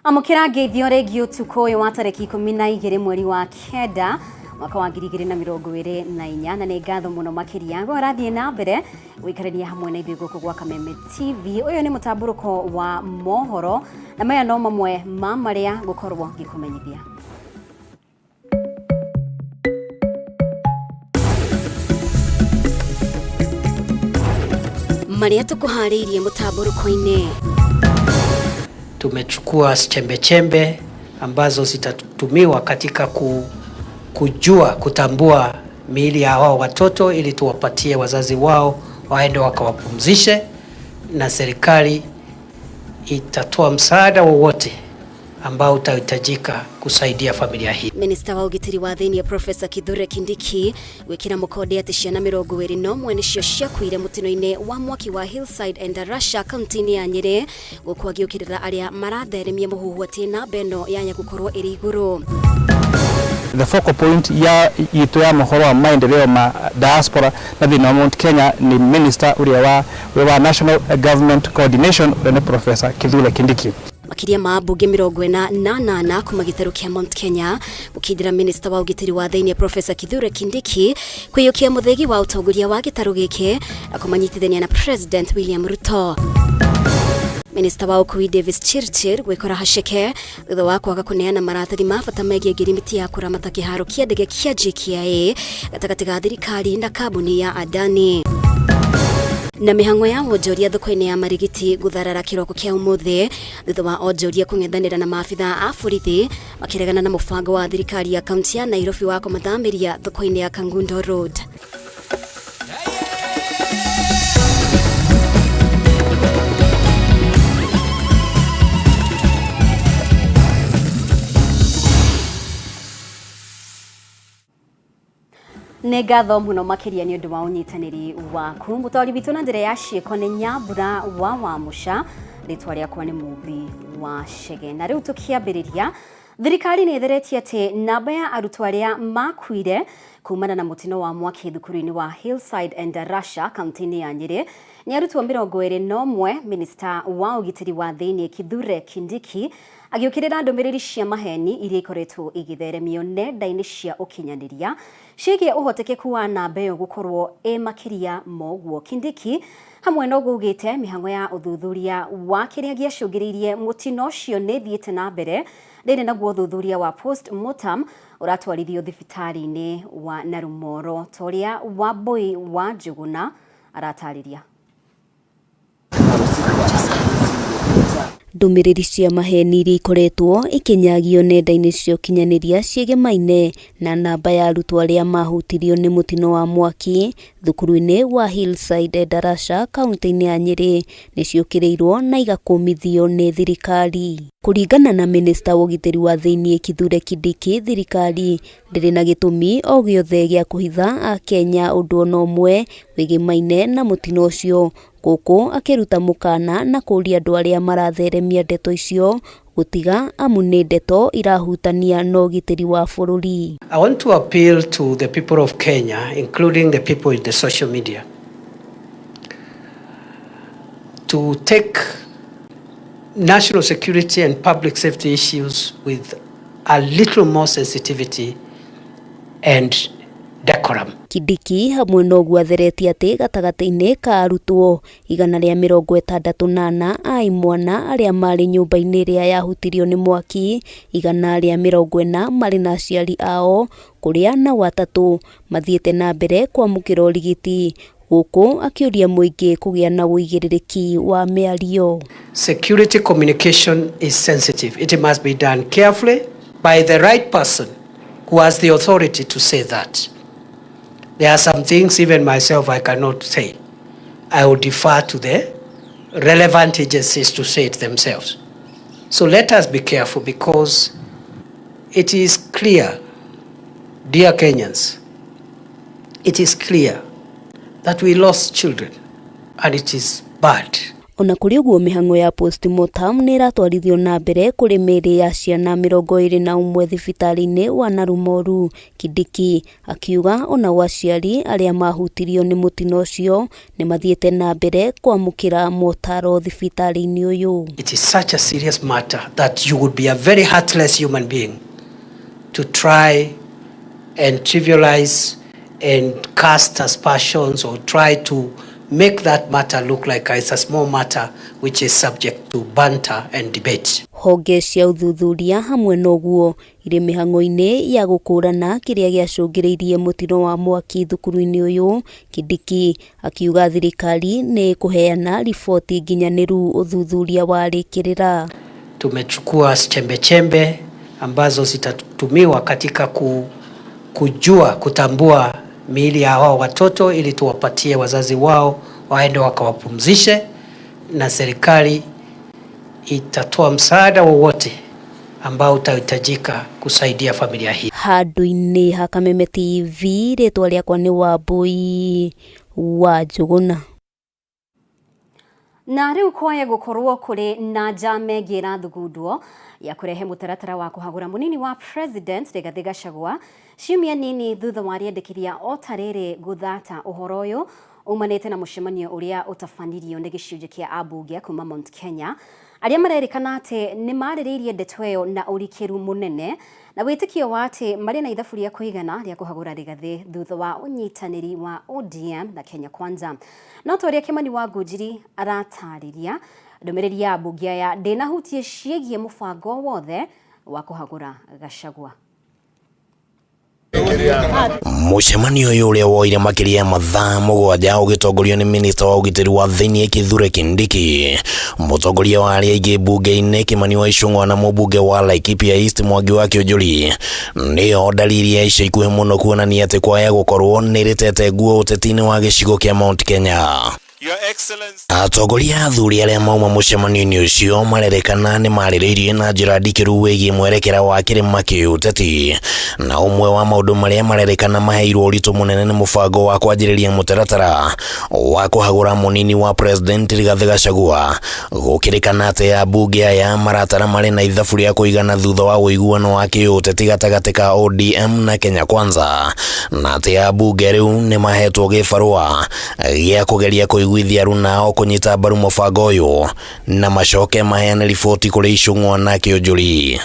Amũkĩra ngeithio rĩngĩ ũtukũ ũyũ wa tarĩki 12 mweri wa 9 mwaka wa 2024, na nĩ ngatho mũno makĩria we ũrathiĩ na mbere gũikarania hamwe na ithuĩ gũkũ gwa Kameme TV. Ũyũ nĩ mũtambũrũko wa mohoro, na maya no mamwe ma marĩa ngũkorwo ngĩkũmenyithia. Marĩa tũkũharĩirie mũtambũrũko-inĩ. Tumechukua chembe chembe ambazo zitatumiwa katika kujua kutambua miili ya hao watoto ili tuwapatie wazazi wao waende wakawapumzishe, na serikali itatoa msaada wowote ambao utahitajika kusaidia familia hii. Minista wa ũgitĩri wa thĩinĩ Professor Kithure Kindiki gwĩkĩra mũkonde atĩ ciana 21 nĩcio ciakuire mũtino-inĩ wa mwaki wa Hillside Endarasha kaunti-inĩ ya Nyĩrĩ, gũkũ agĩũkĩrĩra arĩa maratheremia mũhuhu atĩ namba ĩno yanya gũkorwo ĩrĩ igũrũ. The focal point ya itu ya mohoro wa maendeleo ma diaspora na thĩinĩ wa Mount Kenya ni minister ũrĩa wa National Government Coordination, ũrĩa nĩ Professor Kithure Kindiki. Makĩria ma ambunge 48 kuma gĩtarũ kĩa Mount Kenya gũkindĩra minista wa ũgitĩri wa thĩinĩ Professor Kithure Kindiki kwĩyũkia mũthĩgi wa ũtongoria wa gĩtarũ gĩkĩ na kũmanyitithania na President William Ruto. Minista wa ũkui Davis Chirchir gwĩkora haceke thutha wa kwaga kũneana maratathi ma bata megiĩ ngirimiti ya kũramata kĩharo kĩa ndege kĩa JKIA gatagatĩ ga thirikari na kambuni ya Adani. Na mĩhang'o ya wonjoria thoko-inĩ ya Marigiti gũtharara kĩroko kĩa ũmũthĩ thutha wa onjoria kũng'ethanĩra na maabitha a borithi makĩregana na mũbango wa thirikari ya kaunti ya Nairobi wa kũmathamĩria thoko-inĩ ya Kangundo Road. Nĩ ngatho mũno makĩria nĩ ũndũ wa ũnyitanĩri waku. Mũtwari witũ na njĩra ya ciĩko nĩ Nyambura wa Wamũca, rĩtwa rĩakwa nĩ Mũmbi wa Chege. Na rĩu tũkĩambĩrĩria, thirikari nĩ ĩtheretie atĩ namba ya arutwo arĩa makuire kumana na mũtino wa mwaki thukuru-inĩ wa Hillside Endarasha kaunti-inĩ ya Nyĩrĩ nĩ arutwo 21. Minista wa ũgitĩri wa thĩinĩ Kithure Kindiki agĩũkĩrĩra ndũmĩrĩri cia maheni iria ikoretwo igĩtheremio nenda-inĩ cia ũkinyanĩria ciĩgiĩ ũhotekeku wa namba ĩyo gũkorwo ĩ makĩria ma ũguo. Kindiki hamwe na ũguo augĩte mĩhang'o ya ũthuthuria wa kĩrĩa gĩacũngĩrĩirie mũtino ũcio nĩ ĩthiĩte na mbere, rĩrĩ naguo ũthuthuria wa post-mortem ũratwarithio thibitarĩ-inĩ wa Narumoro ta ũrĩa Wambui wa Njũgũna aratarĩria. Ndũmĩrĩri cia maheni iria ikoretwo ikĩnyagio nenda-inĩ cia ũkinyanĩria ciĩgemaine na namba ya arutwo arĩa mahutirio nĩ mũtino wa mwaki thukuru-inĩ wa Hillside Endarasha kaunti-inĩ ya Nyĩrĩ nĩ ciũkĩrĩirwo na igakũmithio nĩ thirikari. Kũringana na minista wa ũgitĩri wa thĩinĩ Kithure Kindiki, thirikari ndĩrĩ na gĩtũmi o gĩothe gĩa kũhitha Akenya ũndũ ona ũmwe wĩgĩmaine na mũtino ũcio, gũkũ akĩruta mũkana na kũũria andũ arĩa maratheremia ndeto icio gũtiga amu nĩ ndeto irahutania na ũgitĩri wa bũrũri. I want to appeal to the people of Kenya, including the people in the social media, to take national security and public safety issues with a little more sensitivity and decorum. Kindiki hamwe na ũguo atheretie atĩ gatagatĩ-inĩ ka arutwo 164 a imwana arĩa marĩ nyũmba-inĩ ĩrĩa yahutirio nĩ mwaki, 140 marĩ na aciari ao, kũrĩa nao atatũ mathiĩte na mbere kwamũkĩra ũrigiti, gũkũ akĩũria mũingĩ kũgĩa na ũigĩrĩrĩki wa mĩario. Security communication is sensitive. It must be done carefully by the right person who has the authority to say that. There are some things even myself I cannot say. I will defer to the relevant agencies to say it themselves. So let us be careful, because it is clear, dear Kenyans, it is clear that we lost children, and it is bad. Ona kũrĩ ũguo, mĩhang'o ya postmortem nĩ ĩratwarithio na mbere kũrĩ mĩĩrĩ ya ciana 21 thibitarĩ-inĩ wa Narumoru. Kindiki akiuga onao aciari arĩa mahutirio nĩ mũtino ũcio nĩ mathiĩte na mbere kwamũkĩra motaro thibitarĩ-inĩ ũyũ. It is such a serious matter that you would be a very heartless human being to try and trivialize and cast aspersions or try to make that matter look like it's a small matter which is subject to banter and debate. Honge cia ũthuthuria hamwe na ũguo irĩ mĩhang'o-inĩ ya gũkũrana kĩrĩa gĩacũngĩrĩirie mũtino wa mwaki thukuru-inĩ ũyũ. Kindiki akiuga thirikari nĩ ĩkũheana riboti nginyanĩru ũthuthuria warĩkĩrĩra. Tumechukua chembe chembe ambazo zitatumiwa katika kujua kutambua miili ya hao watoto ili tuwapatie wazazi wao waende wakawapumzishe, na serikali itatoa msaada wowote ambao utahitajika kusaidia familia hii. Handũ-inĩ ha Kameme TV, rĩtwa rĩakwa nĩ Wambui wa Njũgũna. Na rĩu kwaya gũkorwo kũrĩ na njama ĩngĩ ĩrathugundwo ya kũrehe mũtaratara wa kũhagũra mũnini wa president Rigathĩ Gachagua ciumia nini thutha wa rĩendekithia o ta rĩrĩ gũthata. Ũhoro ũyũ umanĩte na mũcemanio ũrĩa ũtabanirio nĩ gĩcunjĩ kĩa ambunge kuma Mount Kenya, arĩa marerĩkana atĩ nĩ marĩrĩirie ndeto ĩyo na ũrikĩru mũnene na wĩtĩkio wa atĩ marĩ na ithabu rĩa kũigana rĩa kũhagũra Rigathĩ thutha wa ũnyitanĩri wa ODM na Kenya Kwanza. No ta ũrĩa Kĩmani wa Ngũnjiri aratarĩria, ndũmĩrĩri ya ambunge aya ndĩnahutie ciĩgiĩ mũbango wothe wa kũhagũra Gachagua. Mũcemanio ũyũ, ũrĩa woire makĩria ya mathaa 7, ũgĩtongorio nĩ minista wa ũgitĩri wa thĩinĩ Kithure Kindiki, mũtongoria wa arĩa aingĩ mbunge-inĩ Kimani wa Ichung'wa na mũmbunge wa Laikipia East Mwangi wa Kĩũnjũri, nĩyo dalili ya ica ikuhĩ mũno kuonania atĩ kwaya gũkorwo nĩ rĩtete nguo ũteti-inĩ wa gĩcigo kĩa Mount Kenya. Atongoria athuri arĩa mauma mũcemanio-inĩ ũcio marerekana nĩ marĩrĩirie na njĩra ndikĩru wĩgiĩ mwerekera wa kĩrĩma kĩũteti, na ũmwe wa maũndũ marĩa marerekana maheirwo ũritũ mũnene nĩ mũbango wa kwanjĩrĩria mũtaratara wa kũhagũra mũnini wa president Rigathĩ Gachagua, gũkĩrĩkana atĩ ambunge aya maratara marĩ na ithabu rĩa kũigana thutha wa ũiguano wa kĩũteti gatagatĩ ka ODM na Kenya Kwanza, na atĩ ambunge rĩu nĩ mahetwo gĩbarũa gĩa kũgeria kũiguithia arunao kũnyita mbaru mũbango ũyũ na macoke maheane riboti kũrĩ Ichung'wa na Kĩũnjũri.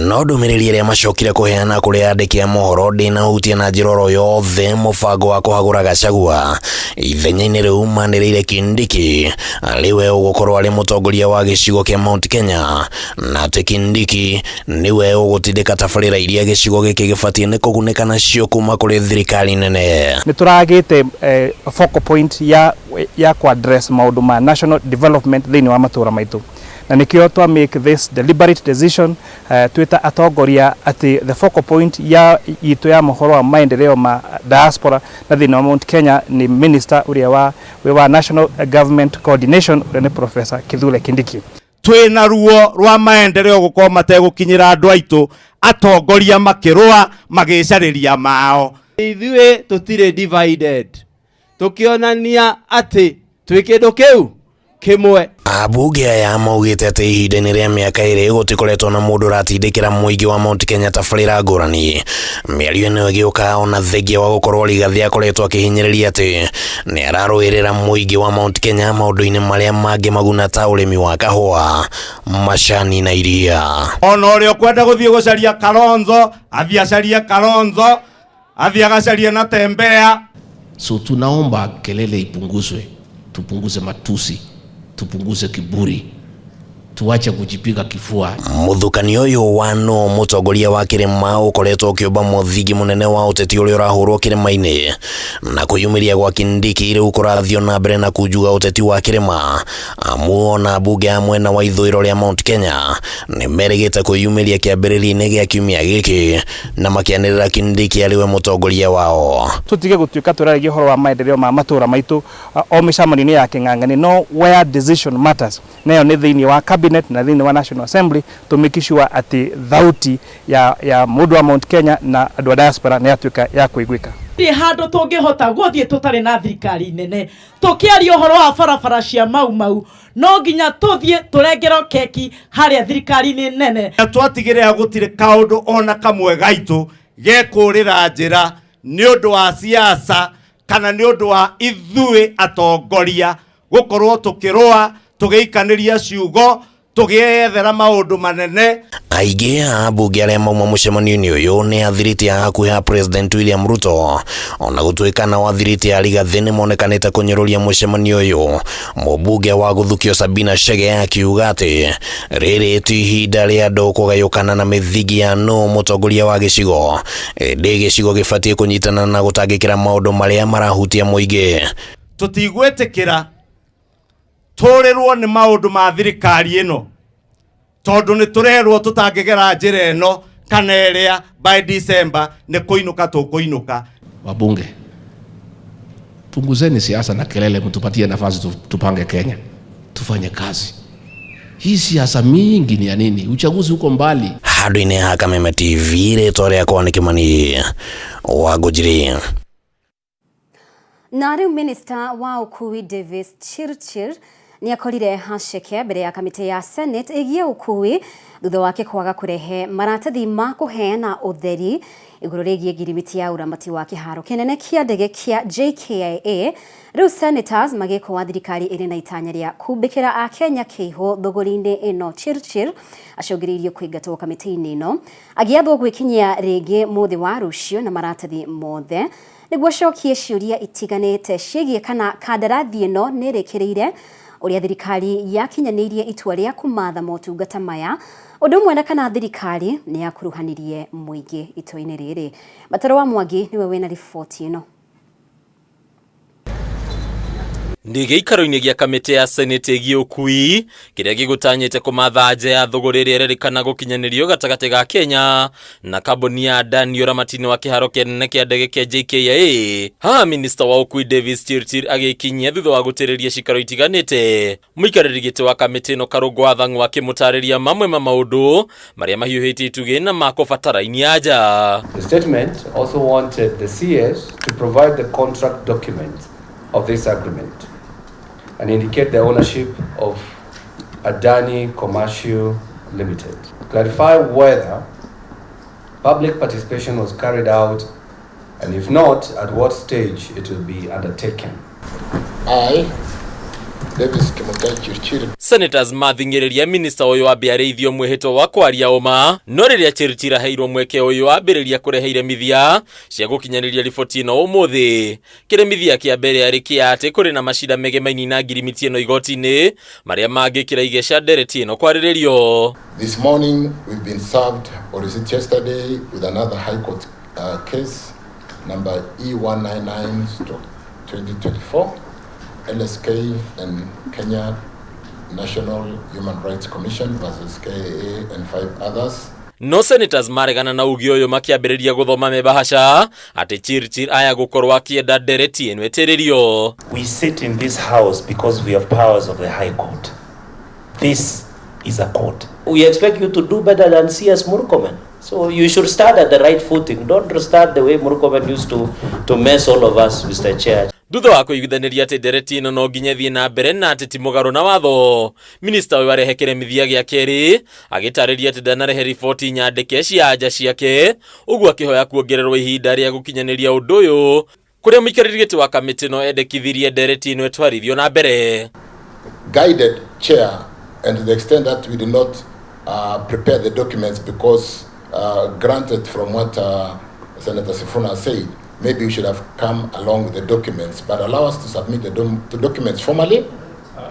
No ndũmĩrĩri ĩrĩa macokire kũheana kũrĩ andĩki a mohoro ndĩnahutia na njĩra oro yothe mũbango wa kũhagũra Gachagua. Ithenya-inĩ rĩu, manĩrĩire Kindiki arĩ we ũgũkorwo arĩ mũtongoria wa gĩcigo kĩa Mount Kenya, na atĩ Kindiki nĩwe ũgũtindĩka tabarĩra iria gĩcigo gĩkĩ gĩbatiĩ nĩ kũgunĩka nacio kuma kũrĩ thirikari nene. Nĩ tũragĩte focal point ya ku address maũndũ ma national development thĩinĩ wa matũra maitũ, na nĩkĩo twa make this deliberate decision twĩta atongoria atĩ the focal point ya itũ ya mohoro wa maendeleo ma diaspora na thĩinĩ wa Mount Kenya nĩ minister ũrĩa wa national government coordination, ũrĩa nĩ Professor Kithure Kindiki. Twina ruo rwa maendeleo gukorwo mategũkinyĩra andũ aitũ, atongoria makĩrũa magĩcarĩria mao. Ithuĩ tũtirĩ divided, tũkĩonania atĩ twĩ kĩndũ kĩu kĩmwe. Ambunge aya maugĩte atĩ ihinda-inĩ rĩa mĩaka 2 gũtikoretwo na mũndũ ũratindĩkĩra mũingĩ wa Mount Kenya tabarĩra ngũrani. Mĩario ĩno ĩgĩũka ona thengia wa gũkorwo Rigathĩ akoretwo akĩhinyĩrĩria atĩ nĩ ararũĩrĩra mũingĩ wa Mount Kenya maũndũ-inĩ marĩa mangĩ maguna ta ũrĩmi wa kahũa, macani na iria. Ona ũrĩa ũkwenda gũthiĩ gũcaria Kalonzo athiĩ acarie Kalonzo, athiĩ agacarie na Tembea. So tunaomba kelele ipunguzwe, tupunguze matusi, tupunguze kiburi, tuache kujipiga kifua. Mũthukani ũyũ wa no mũtongoria wa kĩrĩma ũkoretwo ũkĩũmba mũthingi mũnene wa ũteti ũrĩa ũrahũrwo kĩrĩma-inĩ, na kwĩyumĩria gwa Kindiki rĩu kũrathio na mbere na kunjuga ũteti wa kĩrĩma, amu ona mbunge ya mwena wa ithũĩro rĩa Mount Kenya nĩ merĩgĩte kwĩyumĩria kĩambĩrĩria-inĩ gĩa kiumia gĩkĩ na makĩanĩrĩra Kindiki arĩ we mũtongoria wao. Tutige gũtuĩka tũraragia ũhoro wa maendeleo ma matũra maitũ o mĩcemanio-inĩ ya kĩng'ang'ani, no where decision matters, nayo nĩ thĩinĩ wa cabinet na thĩinĩ wa National Assembly, to make sure atĩ thauti ya mũndũ wa Mount Kenya na andũ a diaspora nĩ yatuĩka ya kũiguĩka. Gũtirĩ handũ tũngĩhota gũthiĩ tũtarĩ na thirikari nene. Tũkĩaria ũhoro wa barabara cia Mau Mau, no nginya tũthiĩ tũrengerwo keki harĩa thirikari-inĩ nene. Na twatigĩrĩra gũtirĩ kaũndũ ona kamwe gaitũ gekũrĩra njĩra nĩ ũndũ wa siasa kana nĩ ũndũ wa ithuĩ atongoria gũkorwo tũkĩrũa tũgĩikanĩria ciugo tũgĩethera maũndũ manene. Aingĩ a ambunge arĩa mauma mũcemanio-inĩ ũyũ nĩ athirĩte a hakuhĩ a President William Ruto, ona gũtuĩka nao athirĩte a Rigathĩ nĩ monekanĩte kũnyũrũria mũcemanio ũyũ. Mũmbunge wa Gũthukio Sabina Chege akiuga atĩ rĩrĩ ti ihinda rĩa andũ kũgayũkana na mĩthingi ya nũ mũtongoria wa gĩcigo, ĩndĩ gĩcigo gĩbatiĩ kũnyitana na gũtangĩkĩra maũndũ marĩa marahutia mũingĩ. Tũtigwĩtĩkĩra tũrĩrwo nĩ maũndũ ma thirikari ĩno tondũ nĩ tũrerwo tũtangĩgera njĩra ĩno kana ĩrĩa by December nĩ kũinũka tũkũinũka. Wabunge, punguzeni siasa na kelele, mtupatie nafasi tupange Kenya, tufanye kazi. Hii siasa mingi ni ya nini? Uchaguzi uko mbali. Handũ-inĩ ha Kameme TV, rĩtwa rĩakwa nĩ Kimani wa Ngũnjiri. Na rĩu Minister wa ũkui Davis Chirchir nĩ akorire haceke mbere ya kamĩtĩ ya Senate ĩgiĩ ũkui thutha wake kwaga kũrehe maratathi ma kũheana ũtheri igũrũ rĩgiĩ ngirimiti ya ũramati wa kĩharo kĩnene kĩa ndege kĩa JKIA. Rĩu senators magĩkũa thirikari ĩrĩ na itanya rĩa kumbĩkĩra Akenya kĩihũ thũgũri-inĩ ĩno. Chirchir acũngĩrĩirio kũingatwo kamĩtĩ-inĩ ĩno agĩathwo gwĩkinyia rĩngĩ mũthĩ wa rũciũ na maratathi mothe nĩguo acokie ciũria itiganĩte ciĩgiĩ kana kandarathi ĩno nĩ ĩrĩkĩrĩire ũrĩa thirikari yakinyanĩirie itua rĩa kũmatha motungata maya, ũndũ ũmwe na kana thirikari nĩ yakuruhanirie mũingĩ itua-inĩ rĩrĩ. Mataro wa Mwangi nĩwe wĩna riboti ĩno. Nĩ gĩikaro-inĩ gĩa kamĩtĩ ya Senate ĩgiĩ ũkui kĩrĩa gĩgũtanyĩte kũmatha nja ya thũgũrĩ ĩrĩa ĩrerĩkana gũkinyanĩrio gatagatĩ ga Kenya na kambuni ya Adani ũramati-inĩ wa kĩharo kĩnene kĩa ndege kĩa JKIA. Haha minista wa ũkui Davis Chirchir agĩkinyia thutha wa gũtĩrĩria cikaro itiganĩte. Mũikarĩri gĩtĩ wa kamĩtĩ ĩno Karũngũ wa Thang'wa akĩmũtarĩria mamwe ma maũndũ marĩa mahiũhĩtie itugĩ na makũbatarainia anja. The statement also wanted the CS to provide the contract document of this agreement and indicate the ownership of Adani Commercial Limited. Clarify whether public participation was carried out and if not, at what stage it will be undertaken. I, Davis Kimutai Chirchir. Senators mathing'ĩrĩria minista ũyũ ambe arĩithio mwĩhĩtwa wa kwaria ũma, no rĩrĩa Chirchir aheirwo mweke ũyũ ambĩrĩria kũrehe iremithia cia gũkinyanĩria riboti ĩno ũmũthĩ. Kĩremithia kĩa mbere arĩ kĩa atĩ kũrĩ na macira megemaini na ngirimiti ĩno igoti-inĩ marĩa mangĩkĩra igeca ndereti ĩno kwarĩrĩrio. This morning we've been served, or is it yesterday, with another High Court case number E199/2024, LSK and Kenya National Human Rights Commission versus KAA and 5 others. No senators maregana na uge ũyũ makĩambĩrĩria gũthoma mebahasha atĩ Chirchir aya gũkorwo akĩenda ndereti ĩno ĩtĩrĩrio. We sit in this house because we have powers of the High Court. This is a court. We expect you to do better than CS Murkomen. So you should start at the right footing. Don't start the way Murkomen used to mess all of us, Mr. Chair. Thutha wa kũiguithanĩria atĩ ndereti ĩno no nginya ĩthiĩ na mbere na atĩ ti mũgarũ na watho, minista ũyũ arehe kĩremithia gĩa kerĩ agĩtarĩria atĩ ndanarehe riboti nyandĩke cia anja ciake, ũguo akĩhoya kuongererwo ihinda rĩa gũkinyanĩria ũndũ ũyũ kũrĩa mũikarĩri gĩtĩ wa kamĩtĩ ĩno endekithirie ndereti ĩno ĩtwarithio na mbere. Guided, Chair, and to the extent that we did not prepare the documents because granted from what Senator Sifuna said, maybe we should have come along with the documents, but allow us to submit the documents formally.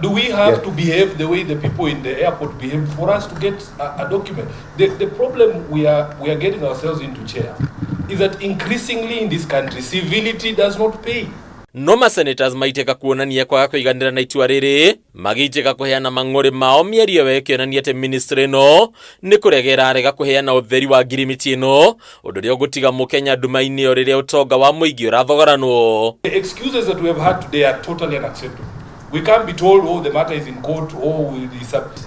Do we have to behave the way the people in the airport behaved for us to get a document? The problem we are getting ourselves into, Chair, is that increasingly in this country, civility does not pay. No ma senators maitĩka kuonania kwaga kũiganĩra na itua rĩrĩ magĩitĩka kũheana mang'ũrĩ mao mĩario ĩyo ĩkĩonania atĩ ministry ĩno nĩ kũregera arega kũheana ũtheri wa ngirimiti ĩno ũndũ ũrĩa ũgũtiga mũkenya nduma-inĩ o rĩrĩa ũtonga wa mũingĩ ũrathogoranwo. The excuses that we have had today are totally unacceptable. We can't be told, oh, the matter is in court, oh, we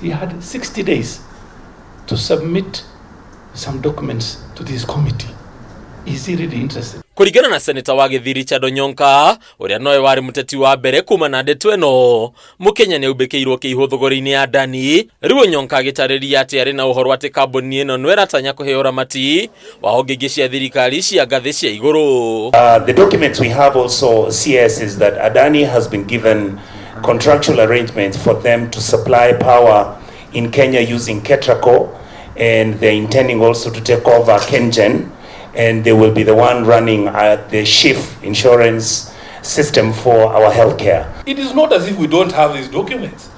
He had 60 days to submit some documents to this committee. Is he really interested? Kũringana na seneta wa Gĩthii Richard Onyonka, ũrĩa nowe warĩ mũteti wa mbere kuma na ndeto ĩno, Mũkenya nĩ aumbĩkĩirwo kĩihũ thogora-inĩ ya Adani. Rĩu Onyonka agĩtarĩria atĩ arĩ na ũhoro atĩ kambuni ĩno no ĩratanya kũheo ũramati wa honge ingĩ cia thirikari cia ngathĩ cia igũrũ. The documents we have also, CS, is that Adani has been given contractual arrangements for them to supply power in Kenya using Ketraco, and they're intending also to take over KenGen, and they will be the one running the SHIF insurance system for our healthcare. It is not as if we don't have these documents.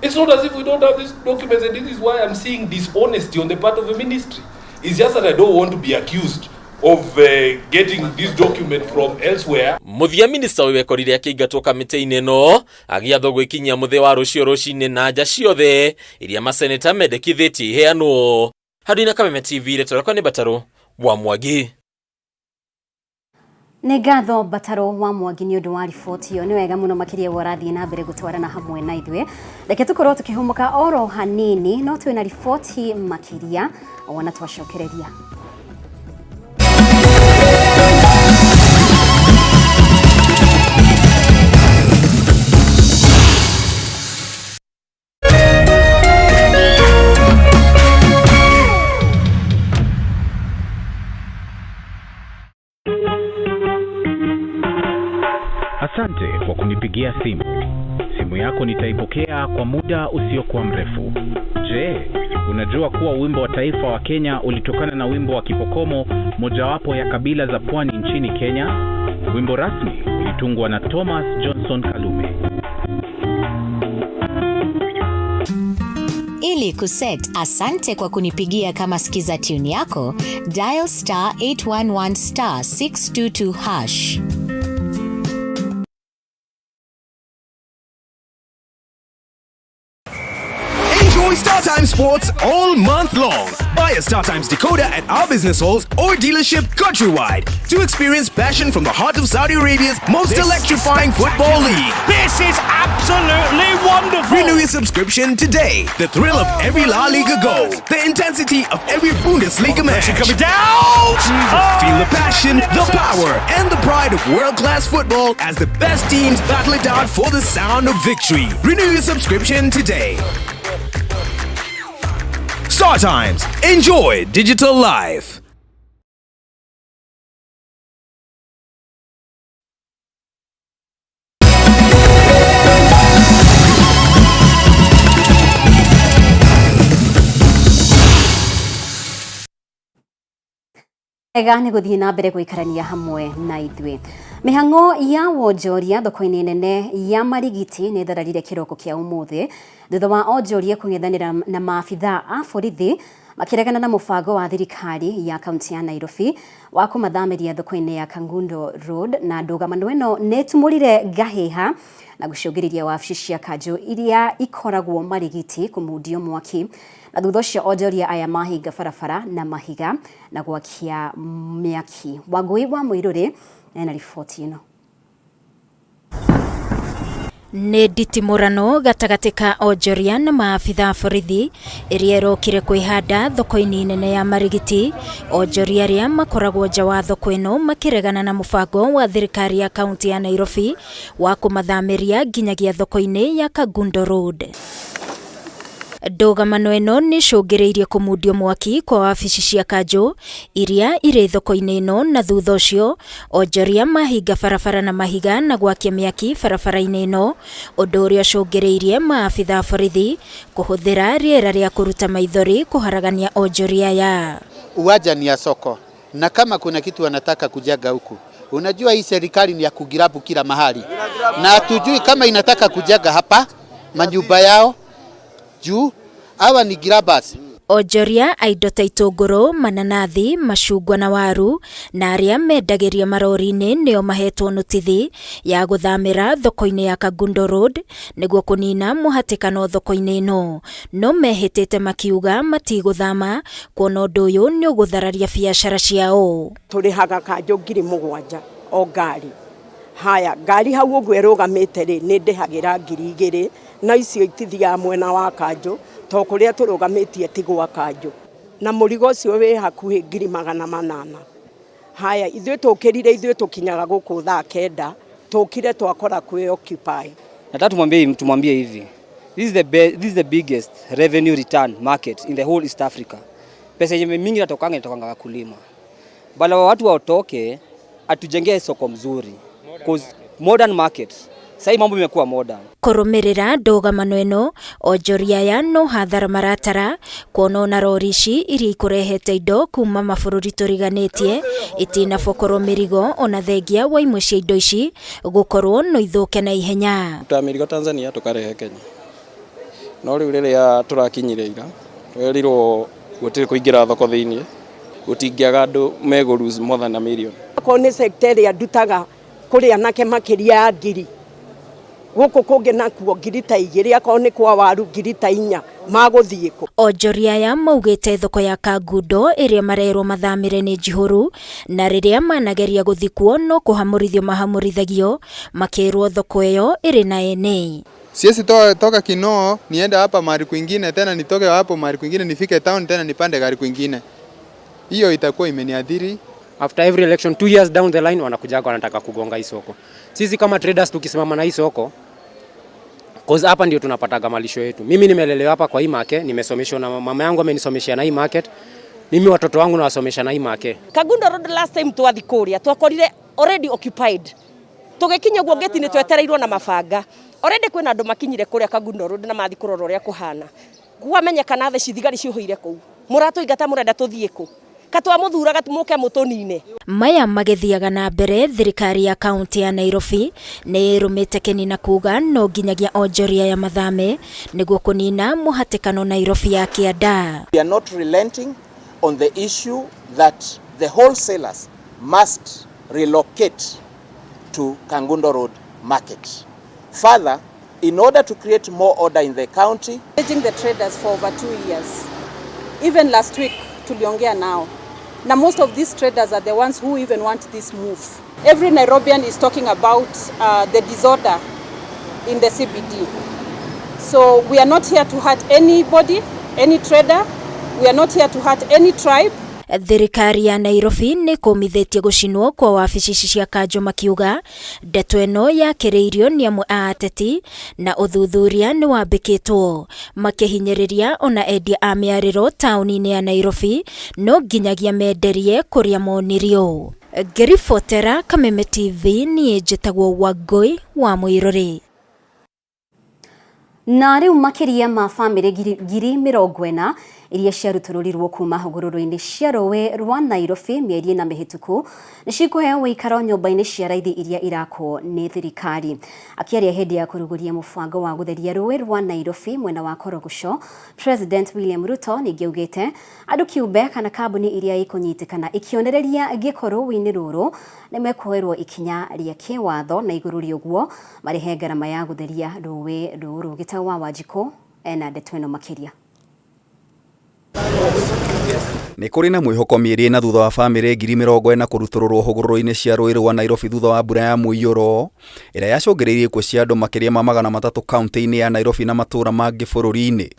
It's not as if we don't have these documents, and this is why I'm seeing dishonesty on the part of the ministry. It's just that I don't want to be accused of getting this document from elsewhere. Mũthia minista ũyũ ekorire akĩingatwo kamĩtĩ-inĩ ĩno agĩathwo gwĩkinyia mũthĩ wa rũciũ rũcinĩ na nja ciothe iria maseneta mendekithĩtie iheanwo. Handũ-inĩ Kameme TV, rĩtwa rĩakwa nĩ Batarũ wa Mwangi. Nĩ ngatho Batarũ wa Mwangi nĩ ũndũ wa riboti ĩyo. Nĩ wega mũno makĩria we ũrathiĩ na mbere gũtwarana hamwe na ithuĩ. Reke tũkorwo tũkĩhũmũka oro hanini, no twĩna riboti makĩria wona twacokereria. Asante kwa kunipigia simu. Simu yako nitaipokea kwa muda usiokuwa mrefu. Je, unajua kuwa wimbo wa taifa wa Kenya ulitokana na wimbo wa Kipokomo, mojawapo ya kabila za pwani nchini Kenya? Wimbo rasmi ulitungwa na Thomas Johnson Kalume. Ili kuset asante kwa kunipigia kama skiza tune yako, dial star 811 star 622 hash. Enjoy StarTimes Sports all month long. Buy a StarTimes decoder at our business halls or dealership countrywide to experience passion from the heart of Saudi Arabia's most This electrifying is football league. This is absolutely wonderful. Renew your subscription today. The thrill of every La Liga goal, the intensity of every Bundesliga match. Coming down. Oh, Feel the passion, the power, and the pride of world-class football as the best teams battle it out for the sound of victory. Renew your subscription today. Star Times. Enjoy digital life. Ega nĩ gũthiĩ na mbere gũikarania hamwe na ithuĩ. Mĩhang'o ya wonjoria thoko-inĩ nene ya Marigiti nĩ ĩthararire kĩroko kĩa ũmũthĩ thutha wa onjoria kũng'ethanĩra na maabitha a borithi makĩregana na mũbango wa thirikari ya kaunti ya Nairobi wa kũmathamĩria thoko-inĩ ya Kangundo Road, na ndũgamano ĩno nĩ ĩtumũrire ngahĩha na gũcũngĩrĩria wabici cia kanjũ iria ikoragwo Marigiti kũmundio mwaki, na thutha ũcio onjoria aya mahinga barabara na mahiga na gwakia mĩaki. Wangũi wa Mũirũrĩ ena riboti ĩno. Nĩ nditimũrano gatagatĩ ka onjoria na maabitha a borithi ĩrĩa ĩrokire kwĩhanda thoko-inĩ nene ya Marigiti. Onjoria arĩa makoragwo nja wa thoko ĩno makĩregana na mũbango wa thirikari ya kaunti ya Nairobi wa kũmathamĩria nginyagia thoko-inĩ ya Kangundo Road. Ndũgamano ĩno nĩ ĩcũngĩrĩirie kũmundio mwaki kwa wabici cia kanjũ iria irĩ thoko-inĩ ĩno, na thutha ũcio onjoria mahinga barabara na mahiga na gwakia mĩaki barabara-inĩ ĩno, ũndũ ũrĩa ũcũngĩrĩirie maabitha a borithi kũhũthĩra rĩera rĩa kũruta maithori kũharagania onjoria aya. Uwanja ni ya soko, na kama kuna kitu wanataka kujenga huku, unajua hii serikali ni ya kugirabu kila mahali, na hatujui kama inataka kujenga hapa manyumba yao juu hawa ni grabbers. Onjoria a indo ta itũngũrũ, mananathi, macungwa na waru, na arĩa mendagĩria marori-inĩ nĩo mahetwo notithi ya gũthamĩra thoko-inĩ ya Kangundo Road nĩguo kũnina mũhatĩkano thoko-inĩ ĩno. No mehĩtĩte makiuga matigũthama kuona ũndũ ũyũ nĩ ũgũthararia biacara ciao. Tũrĩhaga kanjũ 7,000 o ngari. Haya, ngari hau ũguo ĩrũgamĩte rĩ, nĩ ndĩhagĩra 2,000, na icio itithiaga mwena wa kanjũ to kũrĩa tũrũgamĩtie ti gwa kanjũ. Na mũrigo ũcio wĩ hakuhĩ 800,000. Haya, ithuĩ tũkĩrire, ithuĩ tũkinyaga gũkũ thaa 9, tũkire twakora kwĩ occupy. Nataka tumwambie hivi. This is the biggest revenue return market in the whole East Africa. Pesa yenye mingi inatokanga wakulima. Bala watu watoke atujengee soko mzuri. 'Cause modern market. Sasa mambo imekuwa modern. Kũrũmĩrĩra ndũgamano ĩno, onjoria aya no hathara maratara kuona ona rori ici iria ikũrehete indo kuma mabũrũri tũriganĩtie itinabokorwo mĩrigo, ona thengia wa imwe cia indo ici gũkorwo no ithũke na ihenya. Ta mĩrigo Tanzania tũkarehe Kenya, no rĩu rĩrĩa tũrakinyire ira twerirwo gũtirĩ kũingĩra thoko thĩiniĩ, gũtingĩaga andũ megũ lose more than a million. Akorwo nĩ sector ĩrĩa ndutaga kũrĩ anake makĩria ya 1,000, gũkũ kũngĩ nakuo 2,000, akorwo nĩ kwa waru 4,000, magũthiĩ kũ? Onjoria aya maugĩte thoko ya Kangundo ĩrĩa marerwo mathamĩre nĩ njihũru, na rĩrĩa manageria gũthiĩ kuo no kũhamũrithio mahamũrithagio makĩrwo thoko ĩyo ĩrĩ na ene. Siwezi toka Kinoo niende hapa mahali kwingine, tena nitoke hapo mahali kwingine nifike town, tena nipande gari kwingine. Hiyo itakuwa imeniadhiri. After every election, 2 years down the line, wanakuja wanataka kugonga hii soko. Sisi kama traders tukisimama na hii soko, 'cause hapa ndio tunapataga malisho yetu. Mimi nimelelewa hapa kwa hii market, nimesomeshwa na mama yangu amenisomesha na hii market. Mimi watoto wangu nawasomesha na hii market. Kangundo Road, last time twathi kuria twakorire already occupied. Tugikinya guo gate ni twetereirwo na mabanga. Already kwina andu makinyire kuria Kangundo Road na mathi kurora uria kuhana. Kwamenyekana theci thigari ciuhuire kuu. Muratũingata, murenda tuthie ku? Katwamuthuraga muke mutunine. Maya magĩthiaga na mbere, thirikari ya kaunti ya Nairobi nĩ ĩrũmĩte kĩni na kuga no nginyagia onjoria ya mathame nĩguo kũnina mũhatĩkano Nairobi ya kĩanda. We are not relenting on the issue that the wholesalers must relocate to Kangundo Road Market. Further, in order to create more order in the county, Engaging the traders for over 2 years. Even last week tuliongea nao. Na most of these traders are the ones who even want this move. Every Nairobian is talking about the disorder in the CBD. So we are not here to hurt anybody, any trader. We are not here to hurt any tribe. Thirikari ya Nairobi nĩ kũmithĩtie gũcinwo kwa wabici ici cia kanjũ, makiuga ndeto ĩno yakĩrĩirio nĩ amwe a ateti na ũthuthuria nĩ wambĩkĩtwo, makĩhinyĩrĩria ona endia a mĩarĩro taũni-inĩ ya Nairobi no nginyagia menderie kũrĩa monirio. Ngĩribotera Kameme TV, niĩ njĩtagwo Wangũi wa Mũirũrĩ. Na rĩu makĩria ma bamĩrĩ 40,000 iria ciarutũrũrirwo kuma hũgũrũrũ-inĩ cia rũĩ rwa Nairobi mĩeri 4 mĩhĩtũku nĩ cikũheo ũikaro nyũmba-inĩ cia raithi iria irakwo nĩ thirikari. Akĩaria hĩndĩ ya kũrugũria mũbango wa gũtheria rũĩ rwa Nairobi mwena wa Korogocho, President William Ruto ningĩ augĩte andũ kĩũmbe kana kambuni iria ikũnyitĩkana ikĩonereria gĩko rũĩ-inĩ rũrũ nĩ mekuoerwo ikinya rĩa kĩwatho, na igũrũ rĩa ũguo marĩhe ngarama ya gũtheria rũĩ rũrũ. Gĩtau wa Wanjikũ ena ndeto ĩno makĩria. Nĩ kũrĩ na mwĩhoko mĩeri 4 thutha wa bamĩrĩ 40,000 kũrutũrũrwo hũgũrũrũ-inĩ cia rũĩ rwa Nairobi thutha wa mbura ya mũiyũro ĩrĩa yacũngĩrĩirie ikuũ cia andũ makĩria ma 300 kaunti-inĩ ya Nairobi na matũũra mangĩ bũrũri-inĩ.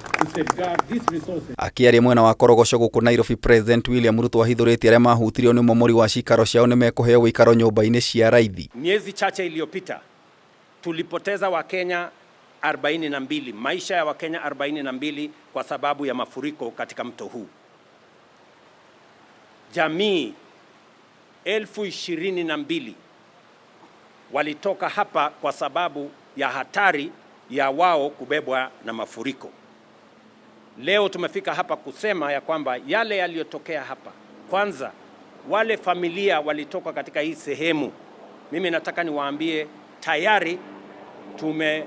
Akĩaria mwena wa Korogocho gũkũ Nairobi, President William Ruto ahithũrĩtie arĩa mahutirio nĩ ũmomori wa cikaro ciao nĩ mekũheo ũikaro nyũmba-inĩ cia raithi. Miezi chache iliyopita tulipoteza Wakenya 42, maisha ya Wakenya 42 kwa sababu ya mafuriko katika mto huu. Jamii 22,000 walitoka hapa kwa sababu ya hatari ya wao kubebwa na mafuriko. Leo tumefika hapa kusema ya kwamba yale yaliyotokea hapa, kwanza wale familia walitoka katika hii sehemu, mimi nataka niwaambie tayari tume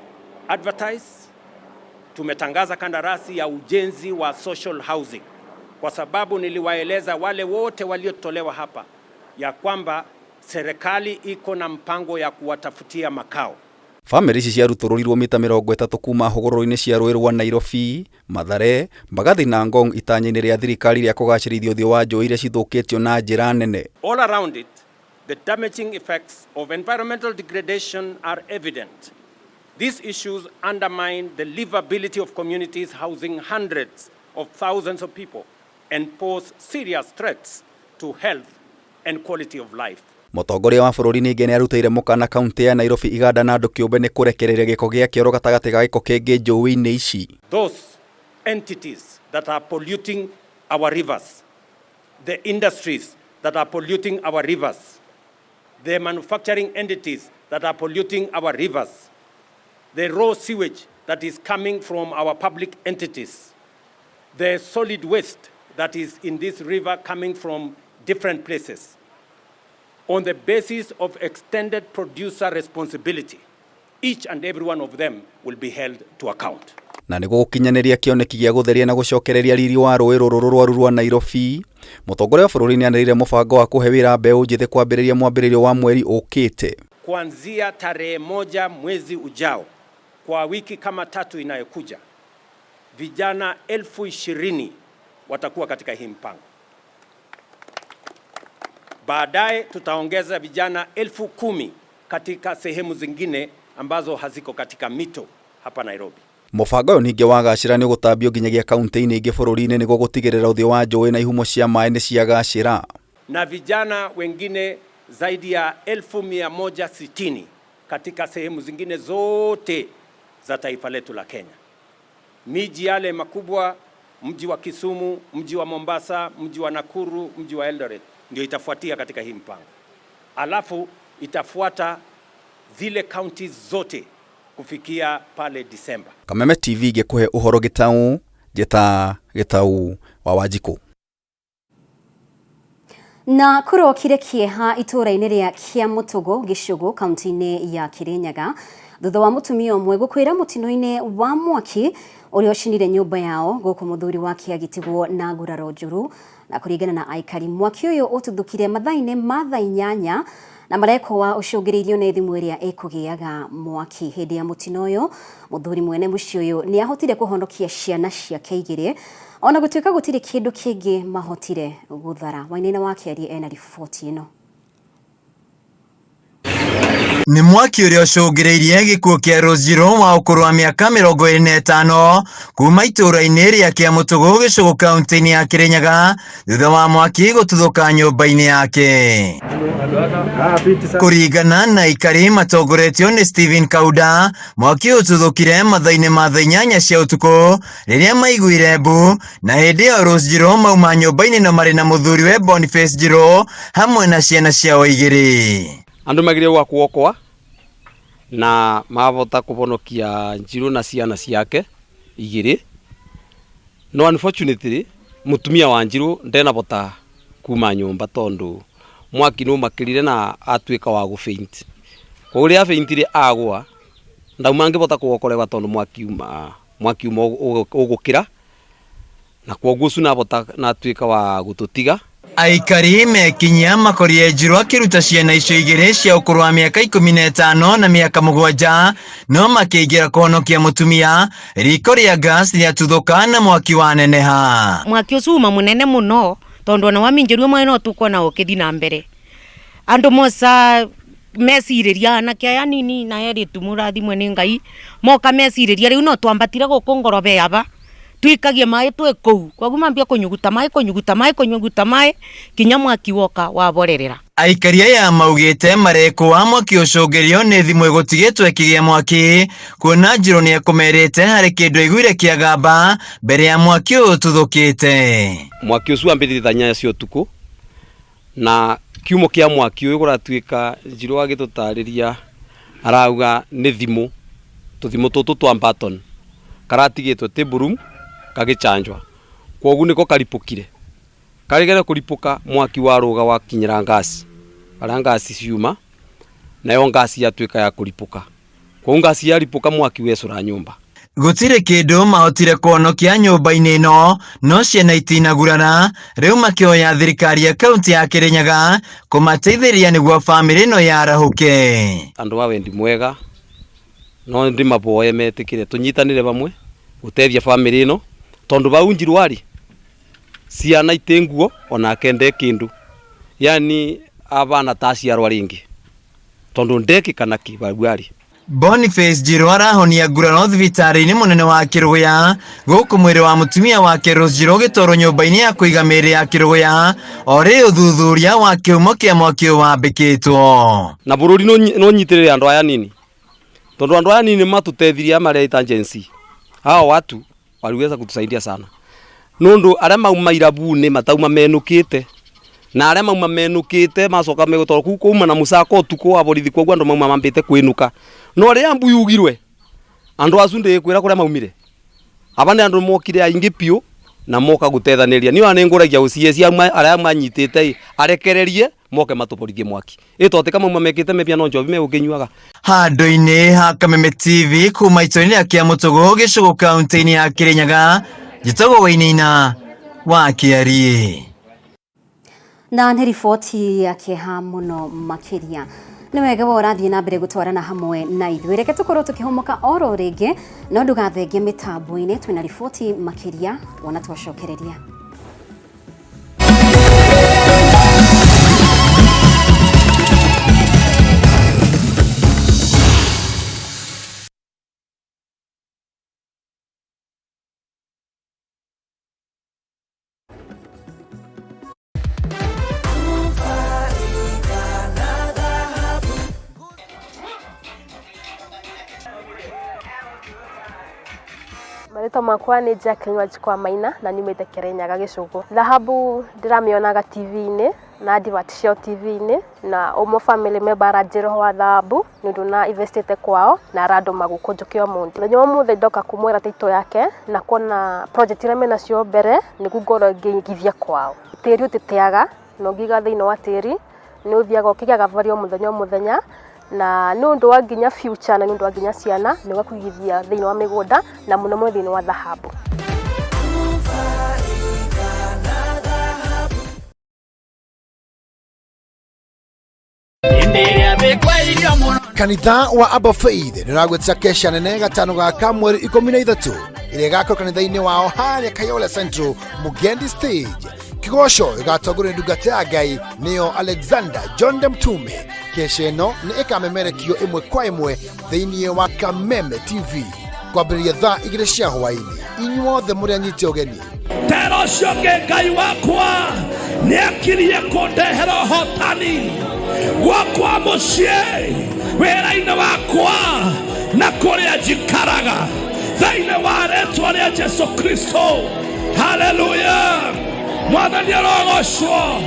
advertise, tumetangaza kandarasi ya ujenzi wa social housing, kwa sababu niliwaeleza wale wote waliotolewa hapa ya kwamba serikali iko na mpango ya kuwatafutia makao. Bamĩrĩ ici ciarutũrũrirwo mita 30 kuma hũgũrũrũ-inĩ cia rũĩ rwa Nairobi, Mathare, Mbagathi na Ngong itanya-inĩ rĩa thirikari rĩa kũgacĩrithia ũthiũ wa njũĩ iria cithũkĩtio na njĩra nene. All around it, the damaging effects of environmental degradation are evident. These issues undermine the livability of communities housing hundreds of thousands of people and pose serious threats to health and quality of life. Mũtongoria wa bũrũri ningĩ nĩarutĩire mũkana kauntĩ ya Nairobi, iganda na andũ kĩũmbe nĩ kũrekereria gĩko gĩa kĩoro gatagatĩ ga gĩko kĩngĩ njũĩ-inĩ ici. Those entities that are polluting our rivers, the industries that are polluting our rivers, the manufacturing entities that are polluting our rivers, the raw sewage that is coming from our public entities, the solid waste that is in this river coming from different places. On the basis of extended producer responsibility, each and every one of them will be held to account. Na nĩguo gũkinyanĩria kĩoneki gĩa gũtheria na gũcokereria riri wa rũĩ rũrũ rũrwaru rwa Nairobi, mũtongoria wa bũrũri nĩanĩrĩire mũbango wa kũhe wĩra mbeũ njĩthĩ kwambĩrĩria mwambĩrĩrio wa mweri ũkĩte. Kuanzia tarehe 1 mwezi ujao, kwa wiki kama 3 inayokuja, vijana 20,000 watakuwa katika hii mpango. Baadaye tutaongeza vijana 10,000 katika sehemu zingine ambazo haziko katika mito hapa Nairobi. Mũbango ũyũ ningĩ wagacĩra nĩ ũgũtambio nginyagia kaunti-inĩ ingĩ bũrũri-inĩ nĩguo gũtigĩrĩra ũthiũ wa njũĩ na ihumo cia maĩ nĩ ciagacĩra. Na vijana wengine zaidi ya 160,000 katika sehemu zingine zote za taifa letu la Kenya. Miji yale makubwa, mji wa Kisumu, mji wa Mombasa, mji wa Nakuru, mji wa Eldoret ndio itafuatia katika hii mpango. Alafu itafuata zile kaunti zote kufikia pale Disemba. Kameme TV ngĩkũhe ũhoro gĩtaũ, njĩta Gĩtaũ wa Wanjikũ. Na kũrokire kĩeha itũũra-inĩ rĩa Kĩamũtũgũ Gĩcũgũ kaunti-inĩ ya Kĩrĩnyaga thutha wa mũtumia ũmwe gũkwĩra mũtino-inĩ wa mwaki ũrĩa ũcinire nyũmba yao gũkũ mũthuri wake agĩtigwo na nguraro njũru. Na kũringana na aikari, mwaki ũyũ ũtuthũkire mathaa-inĩ ma thaa 8 na marekwo ũcũngĩrĩirio nĩ thimũ ĩrĩa ĩkũgĩaga mwaki. Hĩndĩ ya mũtino ũyũ mũthuri mwene mũciĩ ũyũ nĩ ahotire kũhonokia ciana ciake 2 ona gũtuĩka gũtirĩ kĩndũ kĩngĩ mahotire gũthara. Wainaina wa Kĩarie ena riboti ĩno. Nĩ mwaki ũrĩa ũcũngĩrĩirie gĩkuũ kĩa Rose Njirũ wa ũkũrũ wa mĩaka 25 kuma itũũra-inĩ rĩa Kĩamũtũgũ Gĩcũgũ kaunti-inĩ ya Kĩrĩnyaga thutha wa mwaki gũtuthũka nyũmba-inĩ yake. Kũringana na aikari matongoretio nĩ Stephen Kauda, mwaki ũtuthũkire mathaa-inĩ ma thaa 8 cia ũtukũ rĩrĩa maiguire mbu, na hĩndĩ ĩyo Rose Njirũ mauma nyũmba-inĩ no marĩ na mũthuriwe Boniface Njirũ hamwe na ciana ciao 2. Andu magirie gwa kuokoa na mavota kuvonokia Njirũ na ciana ciake 2, no unfortunately mutumia wa Njirũ ndenavota kuma nyumba tondu mwaki no makirire na atuika wa gufaint. Koguo ria faintire agwa ndauma ngivota kuokorewa tondu mwaki uma ugukira na koguo ucu navota natuika wa gututiga. Aikari mekinyia makorire Njirũ akĩruta ciana icio 2 cia ũkũrũ wa mĩaka 15 na mĩaka 7 no makĩingĩra kũhonokia mũtumia riko rĩa gas rĩatuthũka na mwaki waneneha. Mwaki ũcio uma mũnene mũno tondu ona waminjĩrio mwena no tũkuona ũkĩthi na mbere. Andũ moca mecirĩria anake aya nini na erĩtu mũrathimwe nĩ Ngai moka mecirĩria rĩu no twambatire gũkũ ngorobe aba twikagie maĩ twĩ kũu, koguo mambia kũnyuguta maĩ kũnyuguta maĩ kũnyuguta maĩ kinya mwaki woka waborerera. Aikari aya maugĩte marekũa mwaki ũcũngĩrio nĩ thimũ ĩgũtigĩtwo ĩkĩgĩa mwaki kuona Njirũ nĩekũmerĩte harĩ kĩndũ aiguire kĩagamba mbere ya mwaki ũyũ ũtuthũkĩte. Mwaki ũcio wambĩrĩirie thaa 8 cia ũtukũ na kiumo kĩa mwaki ũyũ kũratuĩka Njirũ agĩtũtarĩria arauga nĩ thimũ, tũthimũ tũtũ twa button karatigĩtwo table room kagĩchanjwa, kwoguo nĩko karipũkire. Karĩgere kũripũka mwaki warũga wakinyĩra ngasi harĩa ngasi ciuma, nayo ngasi yatuĩka ya kũripũka, kwoguo ngasi yaripũka mwaki wecũra nyũmba. Gũtirĩ kĩndũ mahotire kũhonokia nyũmba-inĩ ĩno no ciana itinagurara, rĩu makĩhoya thirikari ya kaunti ya Kĩrĩnyaga kũmateithĩrĩria nĩguo bamĩrĩ ĩno yarahũke. Andũ a wendi mwega no ndĩmaboe metĩkĩre tũnyitanĩre vamwe gũteithia bamĩrĩ ĩno tondu vau Njirũ arĩ ciana itĩ nguo onake nde kĩndũ, yani abana ta aciarwa rĩngĩ tondu ndekĩka na kĩ vau arĩ. Boniface Njiru arahonia nguraro thibitarĩ-inĩ mũnene wa Kĩrũgũya gũkũ mwĩrĩ wa mũtumia wake Rose Njiru ũgĩtwarwo nyũmba-inĩ ya kũiga mĩĩrĩ ya Kĩrũgũya o rĩ ũthuthuria wa kĩhumo kĩa mwaki ũyũ wambĩkĩtwo. Na bũrũri no ũnyitĩrĩre andũ aya nini tondũ andũ aya nini matũtethirie mareita Gen Z. Hao watu waliweza kutusaidia sana nundu aria mauma irabuni matauma menukite na aria mauma menukite macoka megũtwarwo kuu kuuma na mũcako ũtukũ wa borithi koguo andũ mauma mambĩte kwĩnũka no rĩrĩa mbu yugirwe andũ acu ndĩkwĩra kũrĩa maumire aba nĩ andũ mokire aingĩ piũ na moka gũtethanĩria niĩ ona nĩngũragia ũcieci arĩa manyitĩte arekererie moke matũborithie mwaki ĩtotĩka mauma mekĩte mebia no njobi megũkĩnyuaga. Handũ-inĩ ha Kameme TV kuma itũra-inĩ rĩa Kĩamũtũgũ gĩcũgũ kaunti-inĩ ya Kĩrĩnyaga, njĩtagwo Wainaina wa Kĩariĩ. Na nĩ riboti ya kĩeha mũno makĩria. Nĩ wega we ũrathiĩ na mbere gũtwarana hamwe na ithuĩ. Reke tũkorwo tũkĩhũmũka oro rĩngĩ, no ndũgathengie mĩtambo-inĩ, twĩna riboti makĩria wona twacokereria. Marĩtwa makwa nĩ Jacqueline Wanjikũ Maina na nyumĩte Kĩrĩnyaga Gĩcũgũ. Thahabu ndĩramĩonaga TV-inĩ na advert ciao TV-inĩ na ũmwe family member aranjĩra ũhoro wa thahabu nĩ ũndũ na investĩte kwao na arandũma gũkũ njũke ũmũthĩ. Mũthenya wa ũmũthĩ ndoka kũmwĩra title yake na kuona project iria menacio mbere nĩguo ngorwo ngĩigithia kwao. Tĩri ũtĩteaga na ũngĩiga thĩinĩ wa tĩri nĩ ũthiaga ũkĩgĩaga value o mũthenya o mũthenya na nĩ ũndũ wa nginya future na nĩ ũndũ wa nginya ciana nĩ wega kũigithia thĩinĩ wa mĩgũnda na mũno mũno thĩinĩ wa thahabu. Kanitha wa Abba Faith nĩ ũragwĩtia kesha nene gatano gaka mweri 13 ĩrĩa ĩgakorwo kanitha-inĩ wao harĩa Kayole Central Mugendi Stage. Kĩgoco ĩgatongorio nĩ ndungata ya Ngai nĩyo Alexander John de Mtume. Kesha ĩno nĩ ĩkamemerekio ĩmwe kwa ĩmwe thĩinĩ wa Kameme TV kwambĩrĩria thaa 2 cia hwaĩ-inĩ. Inyuothe mũrĩ anyite ũgeni. Tera ũcio ũngĩ Ngai wakwa nĩakirie kũndehera ũhotani gwakwa mũciĩ wĩra-inĩ wakwa na kũrĩa njikaraga thĩinĩ wa rĩtwa rĩa Jesu Kristo. Haleluya! Mwathani arogocwo.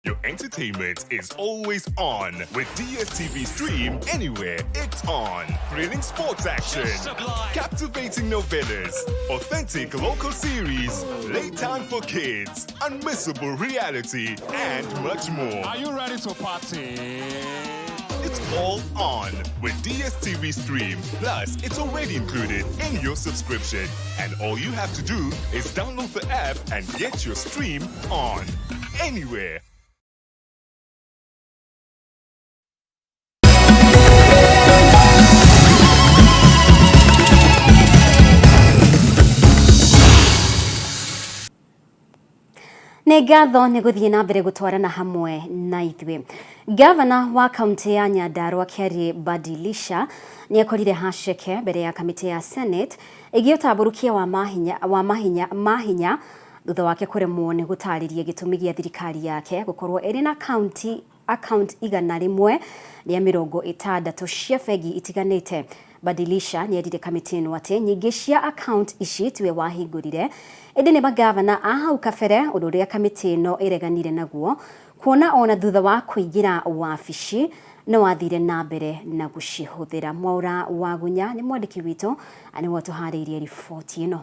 Your entertainment is always on with DSTV Stream anywhere it's on. Thrilling sports action, captivating novellas, authentic local series, playtime for kids, unmissable reality, and much more. Are you ready to party? It's all on with DSTV Stream. Plus, it's already included in your subscription. And all you have to do is download the app and get your stream on. Anywhere. Nĩ ngatho nĩ gũthiĩ na mbere gũtwarana hamwe na ithuĩ. Gavana wa kaunti ya Nyandarua Keri Badilisha nĩ akorire haceke mbere ya kamĩtĩ ya Senate ĩgiĩ ũtambũrũkia wa mahinya, wa mahinya, mahinya thutha wake kũremwo nĩ gũtarĩria gĩtũmi gĩa thirikari yake gũkorwo ĩrĩ na kaunti account 160 cia bengi itiganĩte. Badilisha nĩ erire kamĩtĩ ĩno atĩ nyingĩ cia account ici tiwe wahingũrire ĩndĩ nĩ magavana a hau kabere, ũndũ ũrĩa kamĩtĩ ĩno ĩreganire naguo kuona ona thutha wa kũingĩra wabici no wathire na mbere na gũcihũthĩra. Mwaura Wagunya nĩ mwandĩki witũ nĩwe ũtũharĩirie riboti ĩno.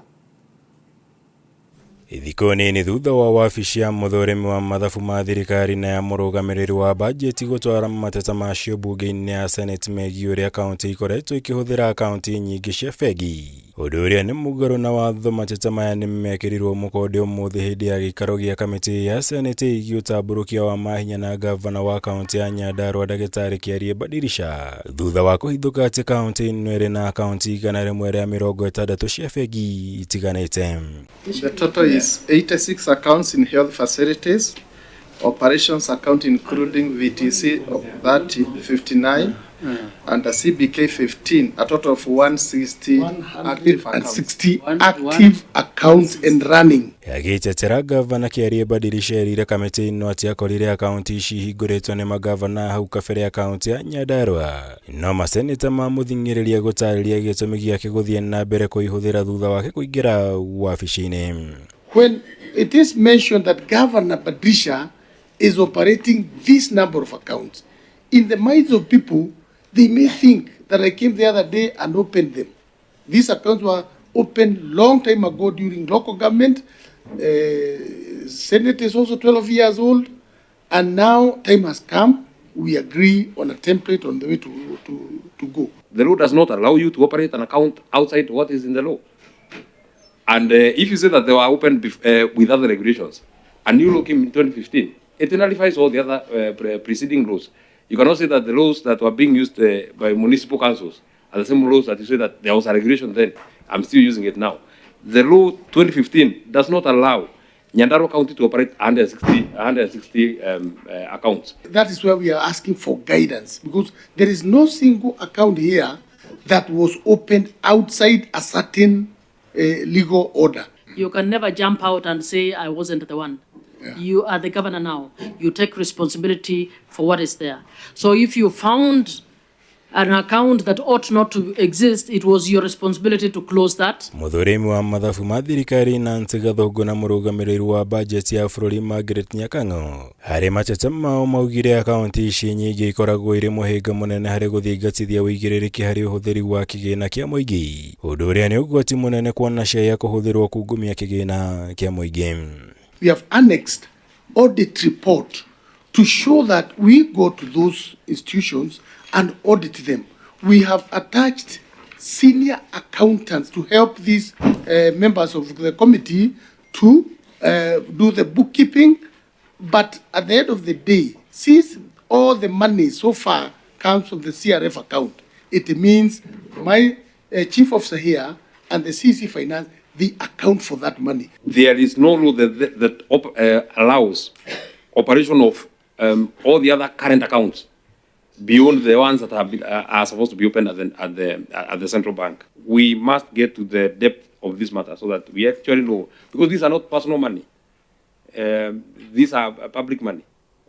Thikũ nini thutha wa wabici ya mũthũrimi wa mathabu ma thirikari na ya mũrũgamĩrĩri wa bajeti gũtwara mateta macio bunge-inĩ ya Senate megiĩ ũrĩa kaunti ikoretwo ikĩhũthĩra akaunti nyingĩ cia bengi. Ũndũ ũrĩa nĩ mũgarũ na watho. Mateta maya nĩ mekĩrirwo mũkonde ũmũthĩ hĩndĩ ya gĩikaro gĩa kamĩtĩ ya Senate ĩgiĩ ũtambũrũkia wa mahinya na gavana wa kaunti ya Nyandarua ndagĩtarĩ Kĩarie Badirisha thutha wa kũhithũka atĩ kaunti ĩno ĩrĩ na akaunti 160 cia bengi itiganĩte. The total is 86 accounts in health facilities, Operations account including VTC of 30, 59, and a CBK 15, a total of 160 active accounts. 160 active accounts and running. Agĩtetera gavana Kĩarie Badilisha erire kamĩtĩ ĩno atĩ akorire akaunti ici ihingũrĩtwo nĩ magavana hau kabere akaunti ya Nyandarua no maseneta mamũthing'ĩrĩria gũtarĩria gĩtũmi gĩake gũthiĩ na mbere kũihũthĩra thutha wake kũingĩra wabici-inĩ. When it is mentioned that Governor Badilisha is operating this number of accounts, in the minds of people, they may think that I came the other day and opened them. These accounts were opened long time ago during local government. Senate is also 12 years old, and now time has come. We agree on a template on the way to go. The law does not allow you to operate an account outside what is in the law. And if you say that they were opened with other regulations, a new law came in 2015, it nullifies all the other preceding laws. You cannot say that the laws that were being used by municipal councils are the same laws that you say that there was a regulation then. I'm still using it now. The law 2015 does not allow Nyandarua County to operate 160 accounts. That is where we are asking for guidance, because there is no single account here that was opened outside a certain legal order. You can never jump out and say, I wasn't the one. Yeah. You are the governor now. You take responsibility for what is there. So if you found an account that ought not to exist, it was your responsibility to close that. Muthurimi wa mathabu ma thirikari Nancy Gathungu na mũrũgamĩrĩri wa bajeti ya bũrũri Margaret Nyakang'o harĩ mateta mao maugire akaunti ici nyingĩ ikoragwo irĩ mũhĩnga mũnene harĩ gũthingatithia ũigĩrĩrĩki harĩ ũhũthĩri wa kĩgĩna kĩa mũingĩ, ũndũ ũrĩa nĩ ũgwati mũnene kuona ciaya kũhũthĩrwo kungumia kĩgĩna kĩa mũingĩ. We have annexed audit report to show that we go to those institutions and audit them. We have attached senior accountants to help these members of the committee to do the bookkeeping. But at the end of the day, since all the money so far comes from the CRF account, it means my chief officer here and the CC Finance, they account for that money. There is no law that allows operation of all the other current accounts beyond the ones that are supposed to be opened at the central bank. We must get to the depth of this matter so that we actually know, because these are not personal money. These are public money.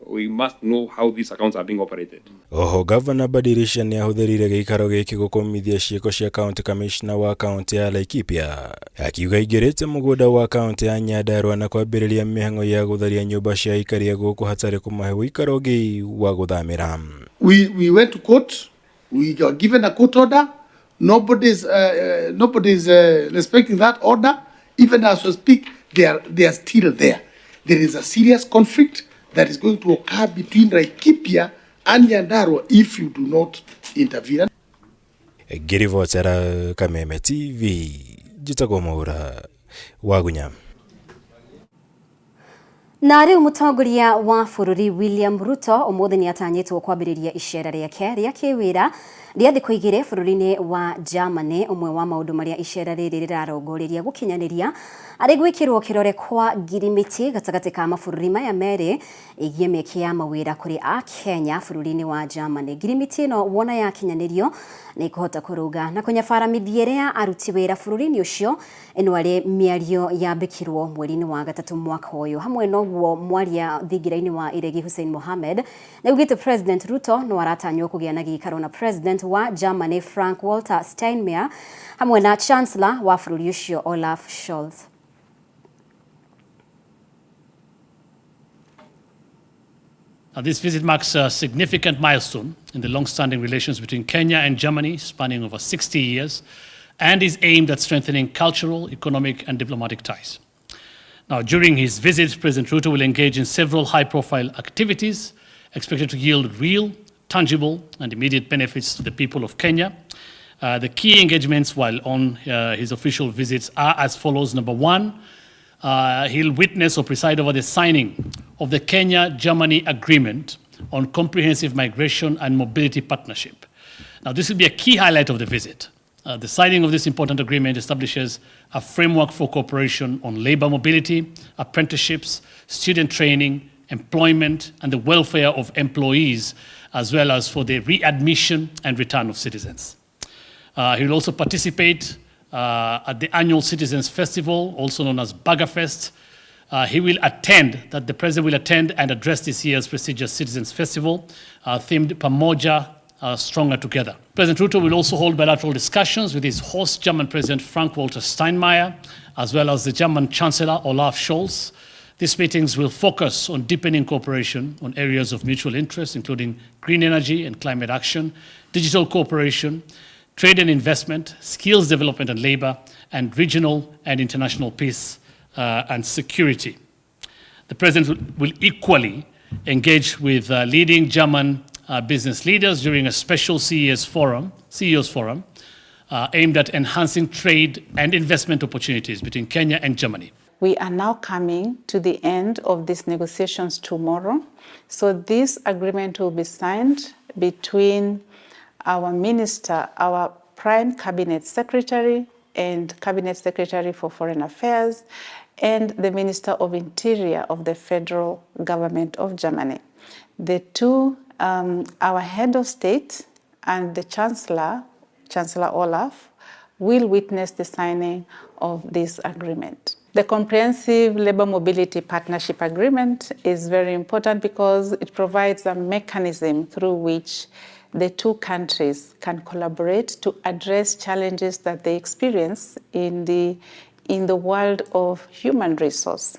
We must know how these accounts are being operated. Oho Governor Badilisha nĩ ahũthĩrire gĩikaro gĩkĩ gũkũmithia ciĩko cia county commissioner wa county ya Laikipia, akiuga aingĩrĩte mũgũnda wa county ya Nyandarua na kwambĩrĩria mĩhang'o ya gũtharia nyũmba cia aikari a gũkũ hatarĩ kũmahe ũikaro ũngĩ wa gũthamĩra. We went to court. We got given a court order. Nobody's respecting that order. Even as we speak, they are still there. There is a serious conflict that is going to occur between Laikipia and Nyandarua if you do not intervene. Ngĩribotera Kameme TV, njĩtagwo Mwaura Wagunya. Na rĩu mũtongoria wa bũrũri William Ruto ũmũthĩ nĩ atanyĩtwo kwambĩrĩria icera rĩake rĩa kĩwĩra rĩa thikũ igĩrĩ bũrũri-inĩ wa Germany. Ũmwe wa maũndũ marĩa icera rĩrĩ rĩrarongoreria gũkinyanĩria arĩ gwĩkĩrwo kĩrore kwa ngirimiti gatagatĩ ka mabũrũri maya merĩ ĩgiĩ mĩeke ya mawĩra kũrĩ Akenya bũrũri-inĩ wa Germany. Ngirimiti ĩno wona yakinyanĩrio nĩ ĩkũhota kũrũnga na kũnyabara mĩthiĩre ya aruti wĩra bũrũri-inĩ ũcio. Ĩno arĩ mĩario yambĩkirwo mweri-inĩ wa gatatũ mwaka ũyũ. Hamwe noguo mwaria thingira-inĩ wa iregi Hussein Mohamed nĩaugĩte President Ruto no aratanywo kũgĩa na gĩikaro na President wa Germany Frank Walter Steinmeier hamwe na Chancellor wa bũrũri ũcio Olaf Scholz. Now, this visit marks a significant milestone in the long-standing relations between Kenya and Germany, spanning over 60 years, and is aimed at strengthening cultural, economic, and diplomatic ties. Now, during his visit, President Ruto will engage in several high-profile activities expected to yield real, tangible, and immediate benefits to the people of Kenya. The key engagements while on his official visits are as follows. Number one, he'll witness or preside over the signing of the Kenya-Germany Agreement on Comprehensive Migration and Mobility Partnership. Now, this will be a key highlight of the visit. The signing of this important agreement establishes a framework for cooperation on labor mobility, apprenticeships, student training, employment, and the welfare of employees, as well as for the readmission and return of citizens. He will also participate at the annual Citizens Festival, also known as Burgerfest. He will attend, that the president will attend and address this year's prestigious Citizens Festival, themed Pamoja, Stronger Together. President Ruto will also hold bilateral discussions with his host, German President Frank-Walter Steinmeier, as well as the German Chancellor Olaf Scholz. These meetings will focus on deepening cooperation on areas of mutual interest, including green energy and climate action, digital cooperation, trade and investment, skills development and labor, and regional and international peace and security. The president will equally engage with leading German business leaders during a special CEOs Forum, aimed at enhancing trade and investment opportunities between Kenya and Germany. We are now coming to the end of these negotiations tomorrow. So this agreement will be signed between our minister, our Prime Cabinet Secretary and Cabinet Secretary for Foreign Affairs, and the Minister of Interior of the Federal Government of Germany. The two, our head of state and the Chancellor, Chancellor Olaf, will witness the signing of this agreement. The Comprehensive Labor Mobility Partnership Agreement is very important because it provides a mechanism through which the two countries can collaborate to address challenges that they experience in the world of human resource.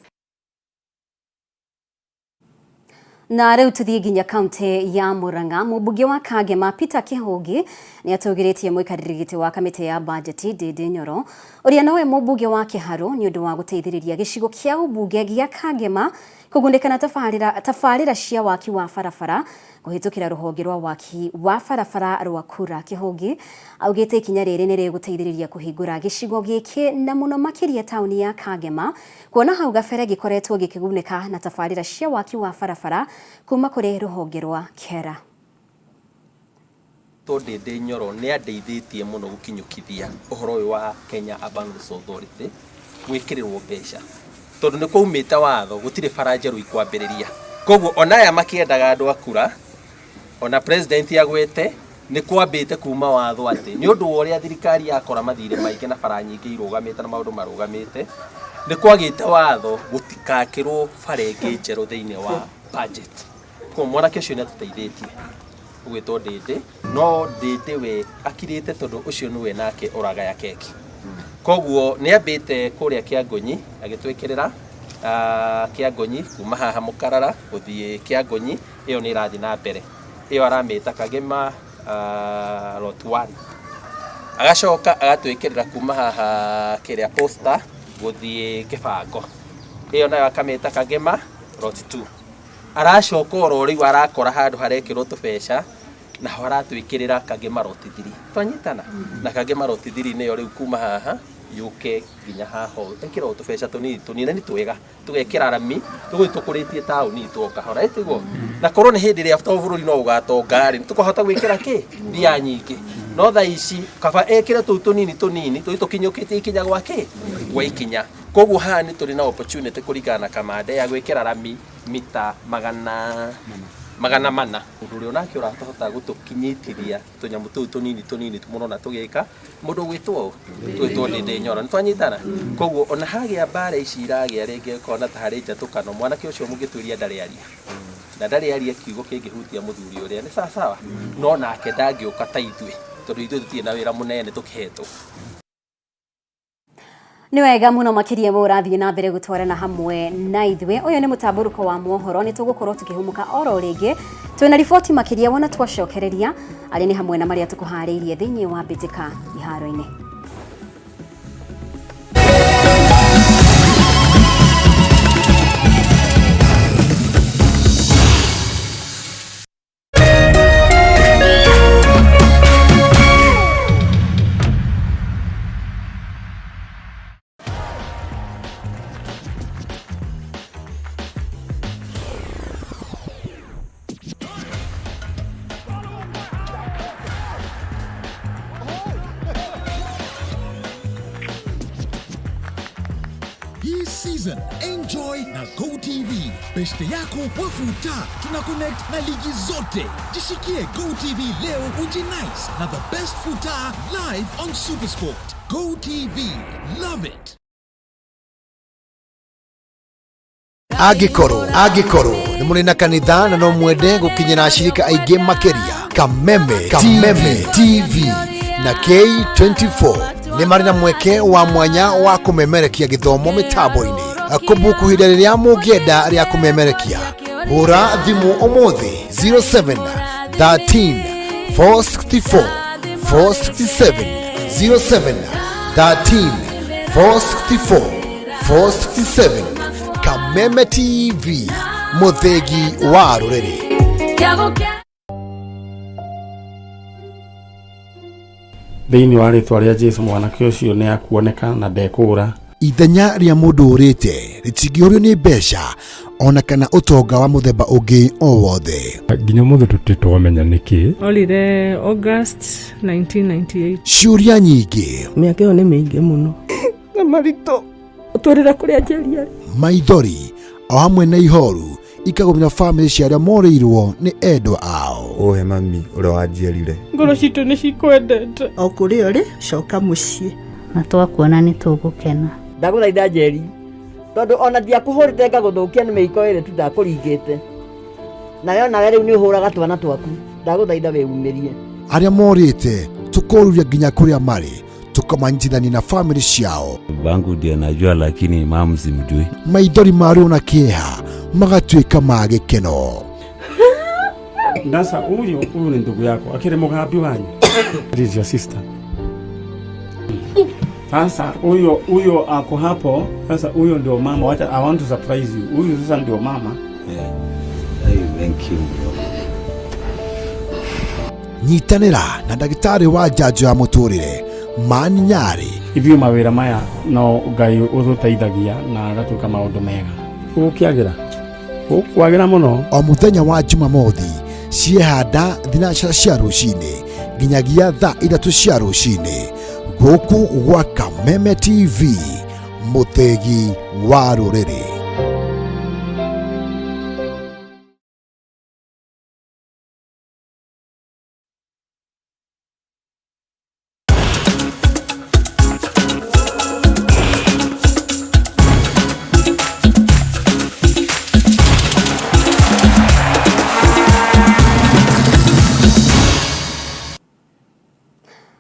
Na rĩu tũthiĩ nginya kaunti ya Murang'a. Mũmbunge wa Kangema Peter Kĩhũngĩ nĩ atũgĩrĩtie mũikarĩri gĩtĩ wa kamĩtĩ ya bajeti Ndindi Nyoro, ũrĩa nowe mũmbunge wa Kĩharũ, nĩ ũndũ wa gũteithĩrĩria gĩcigo kĩa ũmbunge gĩa Kangema kũgunĩka na tabarĩra cia waki wa barabara kũhĩtũkĩra rũhonge rwa waki wa barabara rwa Kura. Kĩhũngĩ augĩte ikinya rĩrĩ nĩ rĩgũteithĩrĩria kũhingũra gĩcigo gĩkĩ na mũno makĩria taũni ya Kangema, kuona hau gabere gĩkoretwo gĩkĩgunĩka na tabarĩra cia waki wa barabara kuma kũrĩ rũhonge rwa Kera. Ndindi Nyoro nĩ andeithĩtie mũno gũkinyũkithia ũhoro ũyũ wa Kenya Urban Roads Authority gwĩkĩrĩrwo mbeca, tondũ nĩ kwaumĩte watho gũtirĩ bara njerũ ikwambĩrĩria. Koguo ona aya makĩendaga andũ a kura, ona president agwete nĩ kwambĩte kuma watho atĩ nĩ ũndũ wa ũrĩa thirikari yakora mathirĩ maingĩ na bara nyingĩ irũgamĩte na maũndũ marũgamĩte, nĩ kwagĩte watho gũtikakĩrwo bara ĩngĩ njerũ thĩinĩ wa budget. Koguo mwanake ũcio nĩ atũteithĩtie ũgwĩtwo Ndindi, no Ndindi we akirĩte tondũ ũcio nĩwe nake ũragaya keki. Koguo nĩ ambĩte kũrĩa Kĩangũnyi agĩtwĩkĩrĩra Kĩangũnyi kuma haha Mũkarara gũthiĩ Kĩangũnyi, ĩyo nĩ ĩrathiĩ na mbere. Ĩyo aramĩta Kagema lot 1. Agacoka agatwĩkĩrĩra kuma haha kĩrĩa Posta gũthiĩ Kĩbango, ĩyo nayo akamĩta Kagema lot 2. Aracoka oro rĩu arakora handũ harekĩrwo tũbeca, naho aratwĩkĩrĩra Kagema lot 3. Twanyitana na Kagema lot 3 nĩyo rĩu kuma haha yũke nginya haha ũũ. Ĩkĩra o tũbeca tũnini tũnini na nĩ twega, tũgekĩra rami tũgũthiĩ tũkũrĩtie taũni itũ o kahora, ĩtiguo? Na korwo nĩ hĩndĩ ĩrĩa to bũrũri no ũgatonga rĩ, tũkahota gwĩkĩra kĩ mbia nyingĩ. No thaa ici kaba ekĩre tũu tũnini tũnini tũthiĩ tũkinyũkĩtie ikinya gwa kĩ gwa ikinya. Koguo haha nĩ tũrĩ na opportunity kũringana na kamande ya gwĩkĩra rami mita 400. Ũndũ ũrĩa onake ũratũhota gũtũkinyitithia tũnyamũ tũu tũnini tũnini mũrona tũgĩka, mũndũ ũgwĩtwo ũgwĩtwo Ndindi Nyoro. Nĩ twanyitana? Koguo ona hagĩa mbara ici iragĩa rĩngĩ ũkona ta harĩ njatũkano, mwanake ũcio mũngĩtuĩria ndarĩ aria, na ndarĩ aria kiugo kĩngĩhutia mũthuri ũrĩa, nĩ sawa sawa, no nake ndangĩũka ta ithuĩ tondũ ithuĩ tũtirĩ na wĩra mũnene tũkĩhetwo. Nĩ wega mũno makĩria we ũrathiĩ na mbere gũtwarana hamwe na ithuĩ. Ũyũ nĩ mũtambũrũko wa mohoro, nĩ tũgũkorwo tũkĩhũmũka oro rĩngĩ twĩna riboti makĩria wona twacokereria, arĩa nĩ hamwe na marĩa tũkũharĩirie thĩinĩ wa mbĩtĩka iharo-inĩ. This season, enjoy na GoTV. Beste yako wafuta, tuna connect na ligi zote. Jishikie GoTV leo ujinice na the best futa live on Supersport. GoTV, love it. Angĩkorwo nĩ mũrĩ na kanitha na no mwende gũkinyĩra ashirika aingĩ makĩria, Kameme TV na K24 nĩ marĩ na mweke wa mwanya wa kũmemerekia gĩthomo mĩtambo-inĩ. Kũbuku ihinda rĩrĩa mũngĩenda rĩa kũmemerekia, hũra thimũ ũmũthĩ 07 13 464 467, 07 13 464 467. Kameme TV, mũthĩgi wa rũrĩrĩ. Thĩinĩ wa rĩtwa rĩa Jesu, mwanake ũcio nĩ akuoneka na ndekũũra. Ithenya rĩa mũndũ ũrĩte rĩtingĩũrio nĩ mbeca ona kana ũtonga wa mũthemba ũngĩ o wothe. Nginya mũthĩ tũtirĩ twamenya nĩkĩ. Orire August 1998. Ciũria nyingĩ. Mĩaka ĩyo nĩ mĩingĩ mũno. Na maritũ ũtwĩrĩra kũrĩa Njeri arĩ. Maithori o hamwe na ihoru ikagũmĩra bamĩrĩ cia arĩa morĩirwo nĩ endwa ao. Ũhe mami ũrĩa wanjiarire. Ngoro citũ nĩ cikwendete. O kũrĩa ũrĩ, coka mũciĩ. Na twakuona nĩ tũgũkena. Ndagũthaitha Njeri, tondũ ona ndiakũhũrĩte ngagũthũkia nĩ mĩiko ĩrĩ tu ndakũringĩte nayo, nawe rĩu nĩ ũhũraga twana twaku. Ndagũthaitha wĩumĩrie. Arĩa morĩte tũkoruria nginya kũrĩa marĩ, tũkamanyitithania na bamĩrĩ ciao. Babangu ndiye najua, lakini mum simjui. Maithori ma ruo na kĩeha magatuĩka ma gĩkeno. Sasa huyu ni ndugu yako, akiri mugambi wanyu. This is your sister. Sasa huyo ako hapo. Sasa huyo ndio mama. Wacha, I want to surprise you. Huyu sasa ndio mama. Yeah. Hey, thank you, bro. Nyitanĩra na ndagĩtarĩ wa njanjo ya mũtũrĩre Mani Nyarĩ. Ithuĩ mawĩra maya no Ngai ũtũteithagia na agatuĩka maũndũ mega. Gũkĩagĩra. Gũkwagĩra mũno. O mũthenya wa Jumamothi ciehanda 3 cia rũcinĩ nginyagia thaa 3 cia rũcinĩ, gũkũ gwa Kameme TV, mũthĩgi wa rũrĩrĩ.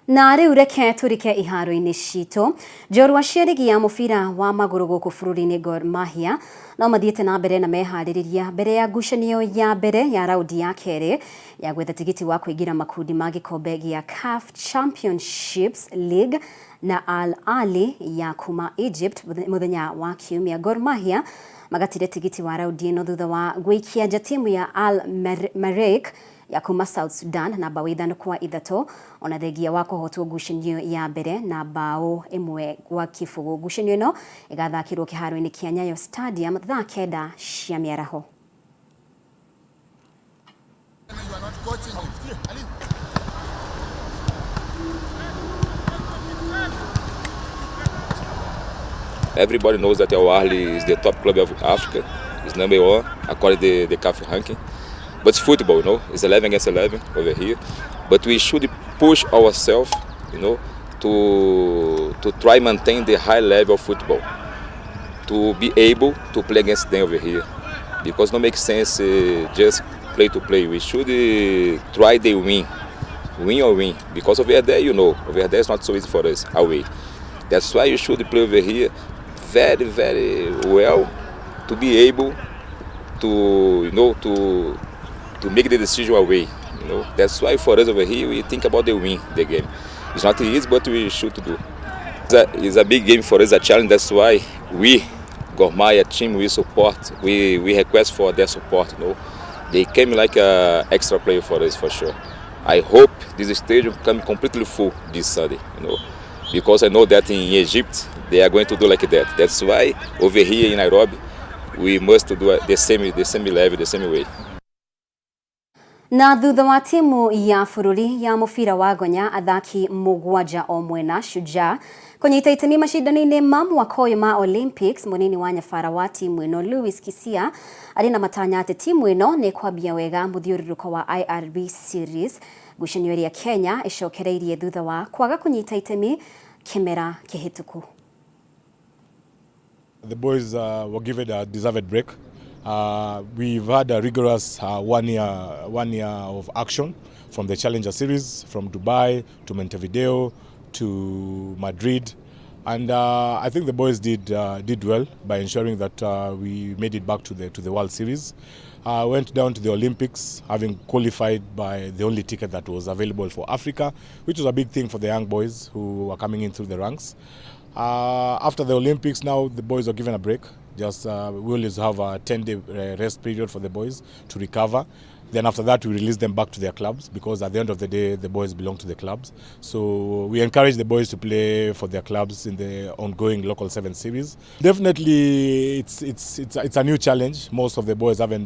Na rĩu reke tũrike iharo-inĩ citũ. Njorua cia rigi ya mũbira wa magũrũ gũkũ bũrũri-inĩ Gor Mahia no mathiĩte na mbere na meharĩrĩria mbere ya ngucanio ya mbere ya raundi ya kerĩ ya gwetha tigiti wa kũingĩra makundi ma gĩkombe gĩa CAF Championships League na Al Ahly ya kuma Egypt mũthenya wa Kiumia. Gor Mahia magatire tigiti wa raundi ĩno thutha wa gwĩikia nja timu ya Al Merreikh ya kuma South Sudan na bao 5-3, ona thengia wa kũhotwo ngucanio ya mbere na bao 1-0. Ngucanio ĩno ĩgathakĩrwo kĩharo-inĩ kĩa Nyayo Stadium thaa 9 cia mĩaraho. Everybody knows that Al Ahly is the top club of Africa. It's number one according to the CAF ranking. But it's football, it's 11 against 11 over here. But we should push ourselves, to try maintain the high level of football, to be able to play against them over here. Because no makes sense just play to play. We should try the win, win or win. Because over there, over there it's not so easy for us away. That's why you should play over here very, very well to be able to make the decision away. That's why for us over here we think about the win the game. It's not easy, but we should do. It's a big game for us, a challenge. That's why we, Gor Mahia team, we support. We request for their support. They came like a extra player for us for sure. I hope this stadium come completely full this Sunday. Because I know that in Egypt they are going to do like that. That's why over here in Nairobi we must do the same level, the same way. Na thutha wa timu ya bũrũri ya mũbira wa gonya athaki mũgwanja o mwena Shujaa kũnyita itemi macindano-inĩ ma mwaka ũyũ ma Olympics, mũnini wa nyabara wa timu ĩno Louis Kisia arĩ na matanya atĩ timu ĩno nĩ ĩkwambia wega mũthiũrũrũko wa IRB Series, ngucanio ĩrĩa Kenya ĩcokereirie thutha wa kwaga kũnyita itemi kĩmera kĩhĩtũku. The boys were given a deserved break. We've had a rigorous 1 year of action from the Challenger Series, from Dubai to Montevideo to Madrid. And I think the boys did well by ensuring that we made it back to the World Series. Went down to the Olympics, having qualified by the only ticket that was available for Africa, which was a big thing for the young boys who were coming in through the ranks. After the Olympics, now the boys are given a break. Just we always have a 10-day rest period for the boys to recover. Then after that, we release them back to their clubs because at the end of the day, the boys belong to the clubs. So we encourage the boys to play for their clubs in the ongoing local seven series. Definitely, it's a new challenge. Most of the boys haven't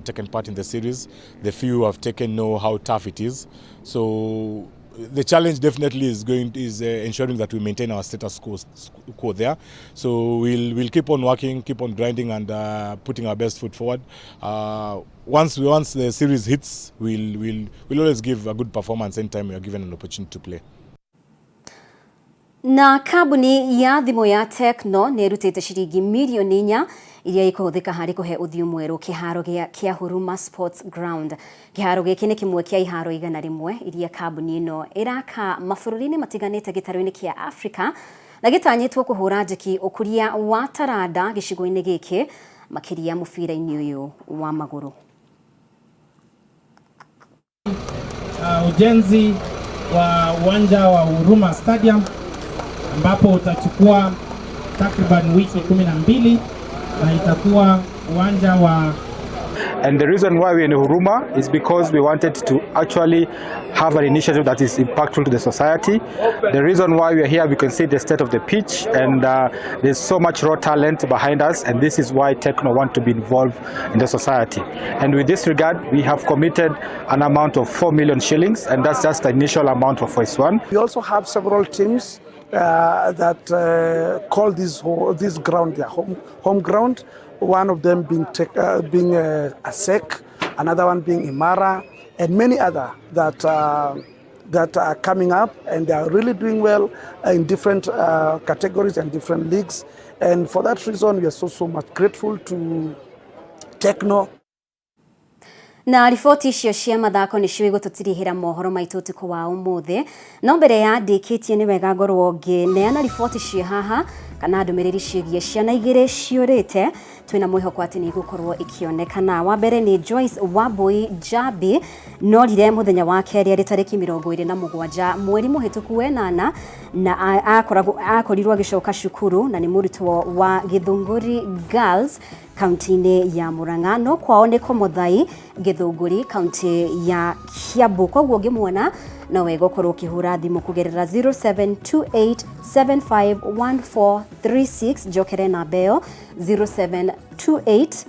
taken part in the series. The few who have taken know how tough it is. So the challenge definitely is ensuring that we maintain our status quo there. So we'll keep on working, keep on grinding, and putting our best foot forward. Once the series hits, we'll always give a good performance anytime we are given an opportunity to play. Na kambuni ya thimũ ya Tecno nĩ ĩrutĩte ciringi mirioni 4 iria ikũhũthĩka harĩ kũhe ũthiũ mwerũ kĩharo gĩa Kiahuruma Sports Ground. Kĩharo gĩkĩ nĩ kĩmwe kĩa iharo 100 iria kambuni ĩno ĩraka mabũrũri-inĩ matiganĩte gĩtarũ-inĩ kĩa Afrika na gĩtanyĩtwo kũhũra njeki ũkũria wa taranda gĩcigo-inĩ gĩkĩ, makĩria mũbira-inĩ ũyũ wa magũrũ. Ujenzi wa uwanja wa Huruma Stadium ambapo utachukua takriban wiki 12 na itakuwa uwanja wa And the reason why we're in Huruma is because we wanted to actually have an initiative that is impactful to the society. The reason why we are here, we can see the state of the pitch, and there's so much raw talent behind us, and this is why Tecno want to be involved in the society. And with this regard, we have committed an amount of 4 million shillings, and that's just the initial amount of phase one. We also have several teams that call this ground their home ground. One of them being ASEC, another one being Imara, and many other that are coming up, and they are really doing well in different categories and different leagues. And for that reason, we are so, so much grateful to Tecno. Na riboti icio cia mathako nĩcio igũtũtirihĩra mohoro maitũ ũtukũ wa ũmũthĩ. No mbere ya ndĩkĩtie, nĩ wega ngorwo ngĩneana riboti ciĩ haha kana ndũmĩrĩri ciĩgiĩ ciana igĩrĩ ciũrĩte. Twĩna mwĩhoko atĩ nĩ igũkorwo ikĩonekana. Wa mbere nĩ Joyce Wambui Jambi, norire mũthenya wa kerĩ arĩ tarĩki 27 mweri mũhĩtũku wenana, na akoragwo akorirwo agĩcoka cukuru, na nĩ mũrutwo wa Gĩthũngũri Girls, kaunti-inĩ ya Murang'a, no kwao nĩ Komothai, Gĩthũngũri, kaunti ya Kiambu. Koguo ũngĩmuona no wega ũkorwo ũkĩhũra thimũ kũgerera 0728751436. Njokere namba ĩyo, 0728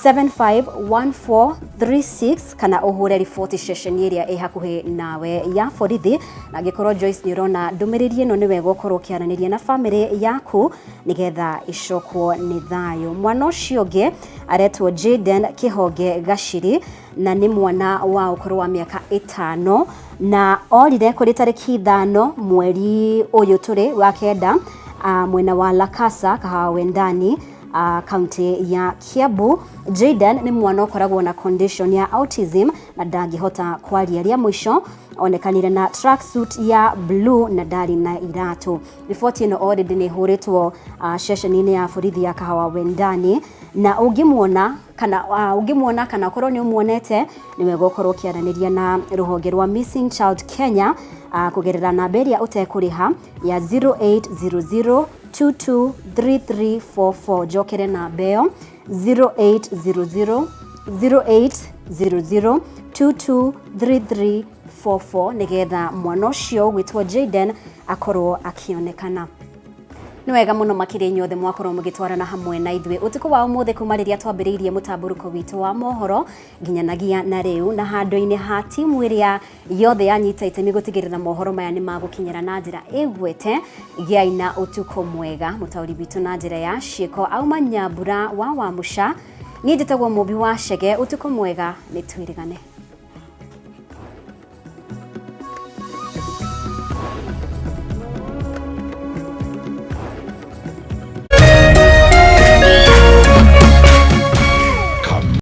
751436, kana ũhũre riboti ceceni ĩrĩa ĩ hakuhĩ nawe ya borithi. Na angĩkorwo Joyce nĩ ũrona ndũmĩrĩri ĩno, nĩ wega ũkorwo ũkĩaranĩria na bamĩrĩ yaku nĩgetha ĩcokwo nĩ thayũ. Mwana ũcio ũngĩ aretwo Jaden Kĩhonge Gaciri, na nĩ mwana wa ũkũrũ wa mĩaka 5, na orire kũrĩ tarĩki 5 mweri ũyũ tũrĩ wa kenda, mwena wa Lakasa, Kahawa Wendani, kaunti ya Kiambu. Jaden nĩ mwana ũkoragwo na condition ya autism na ndangĩhota kwaria. Rĩa mũico onekanire na tracksuit ya blue na ndarĩ na iratũ. Riboti ĩno already nĩ ĩhũrĩtwo ceceni-inĩ ya borithi ya Kahawa Wendani, na ũngĩmuona kana ũkorwo nĩ ũmuonete, nĩ wega ũkorwo ũkĩaranĩria na rũhonge rwa Missing Child Kenya kũgerera namba ĩrĩa ũtekũrĩha ya 0800 223344. Njokere namba ĩyo, 0800 0800 223344, nĩgetha mwana ũcio ũgwĩtwo Jaden akorwo akĩonekana. Nĩ wega mũno makĩria inyuothe mwakorwo mũgĩtwarana hamwe na ithuĩ ũtukũ wa ũmũthĩ kuma rĩrĩa twambĩrĩirie mũtambũrũko witũ wa mohoro nginyanagia na rĩu, na handũ-inĩ ha timu ĩrĩa yothe yanyita itemi gũtigĩrĩra mohoro maya nĩ magũkinyĩra na njĩra ĩgwete. Gĩai na ũtukũ mwega. Mũtaũri witũ na njĩra ya ciĩko auma Nyambura wa Wamũca, niĩ njĩtagwo Mũmbi wa Chege. Ũtukũ mwega, nĩ twĩrĩgane.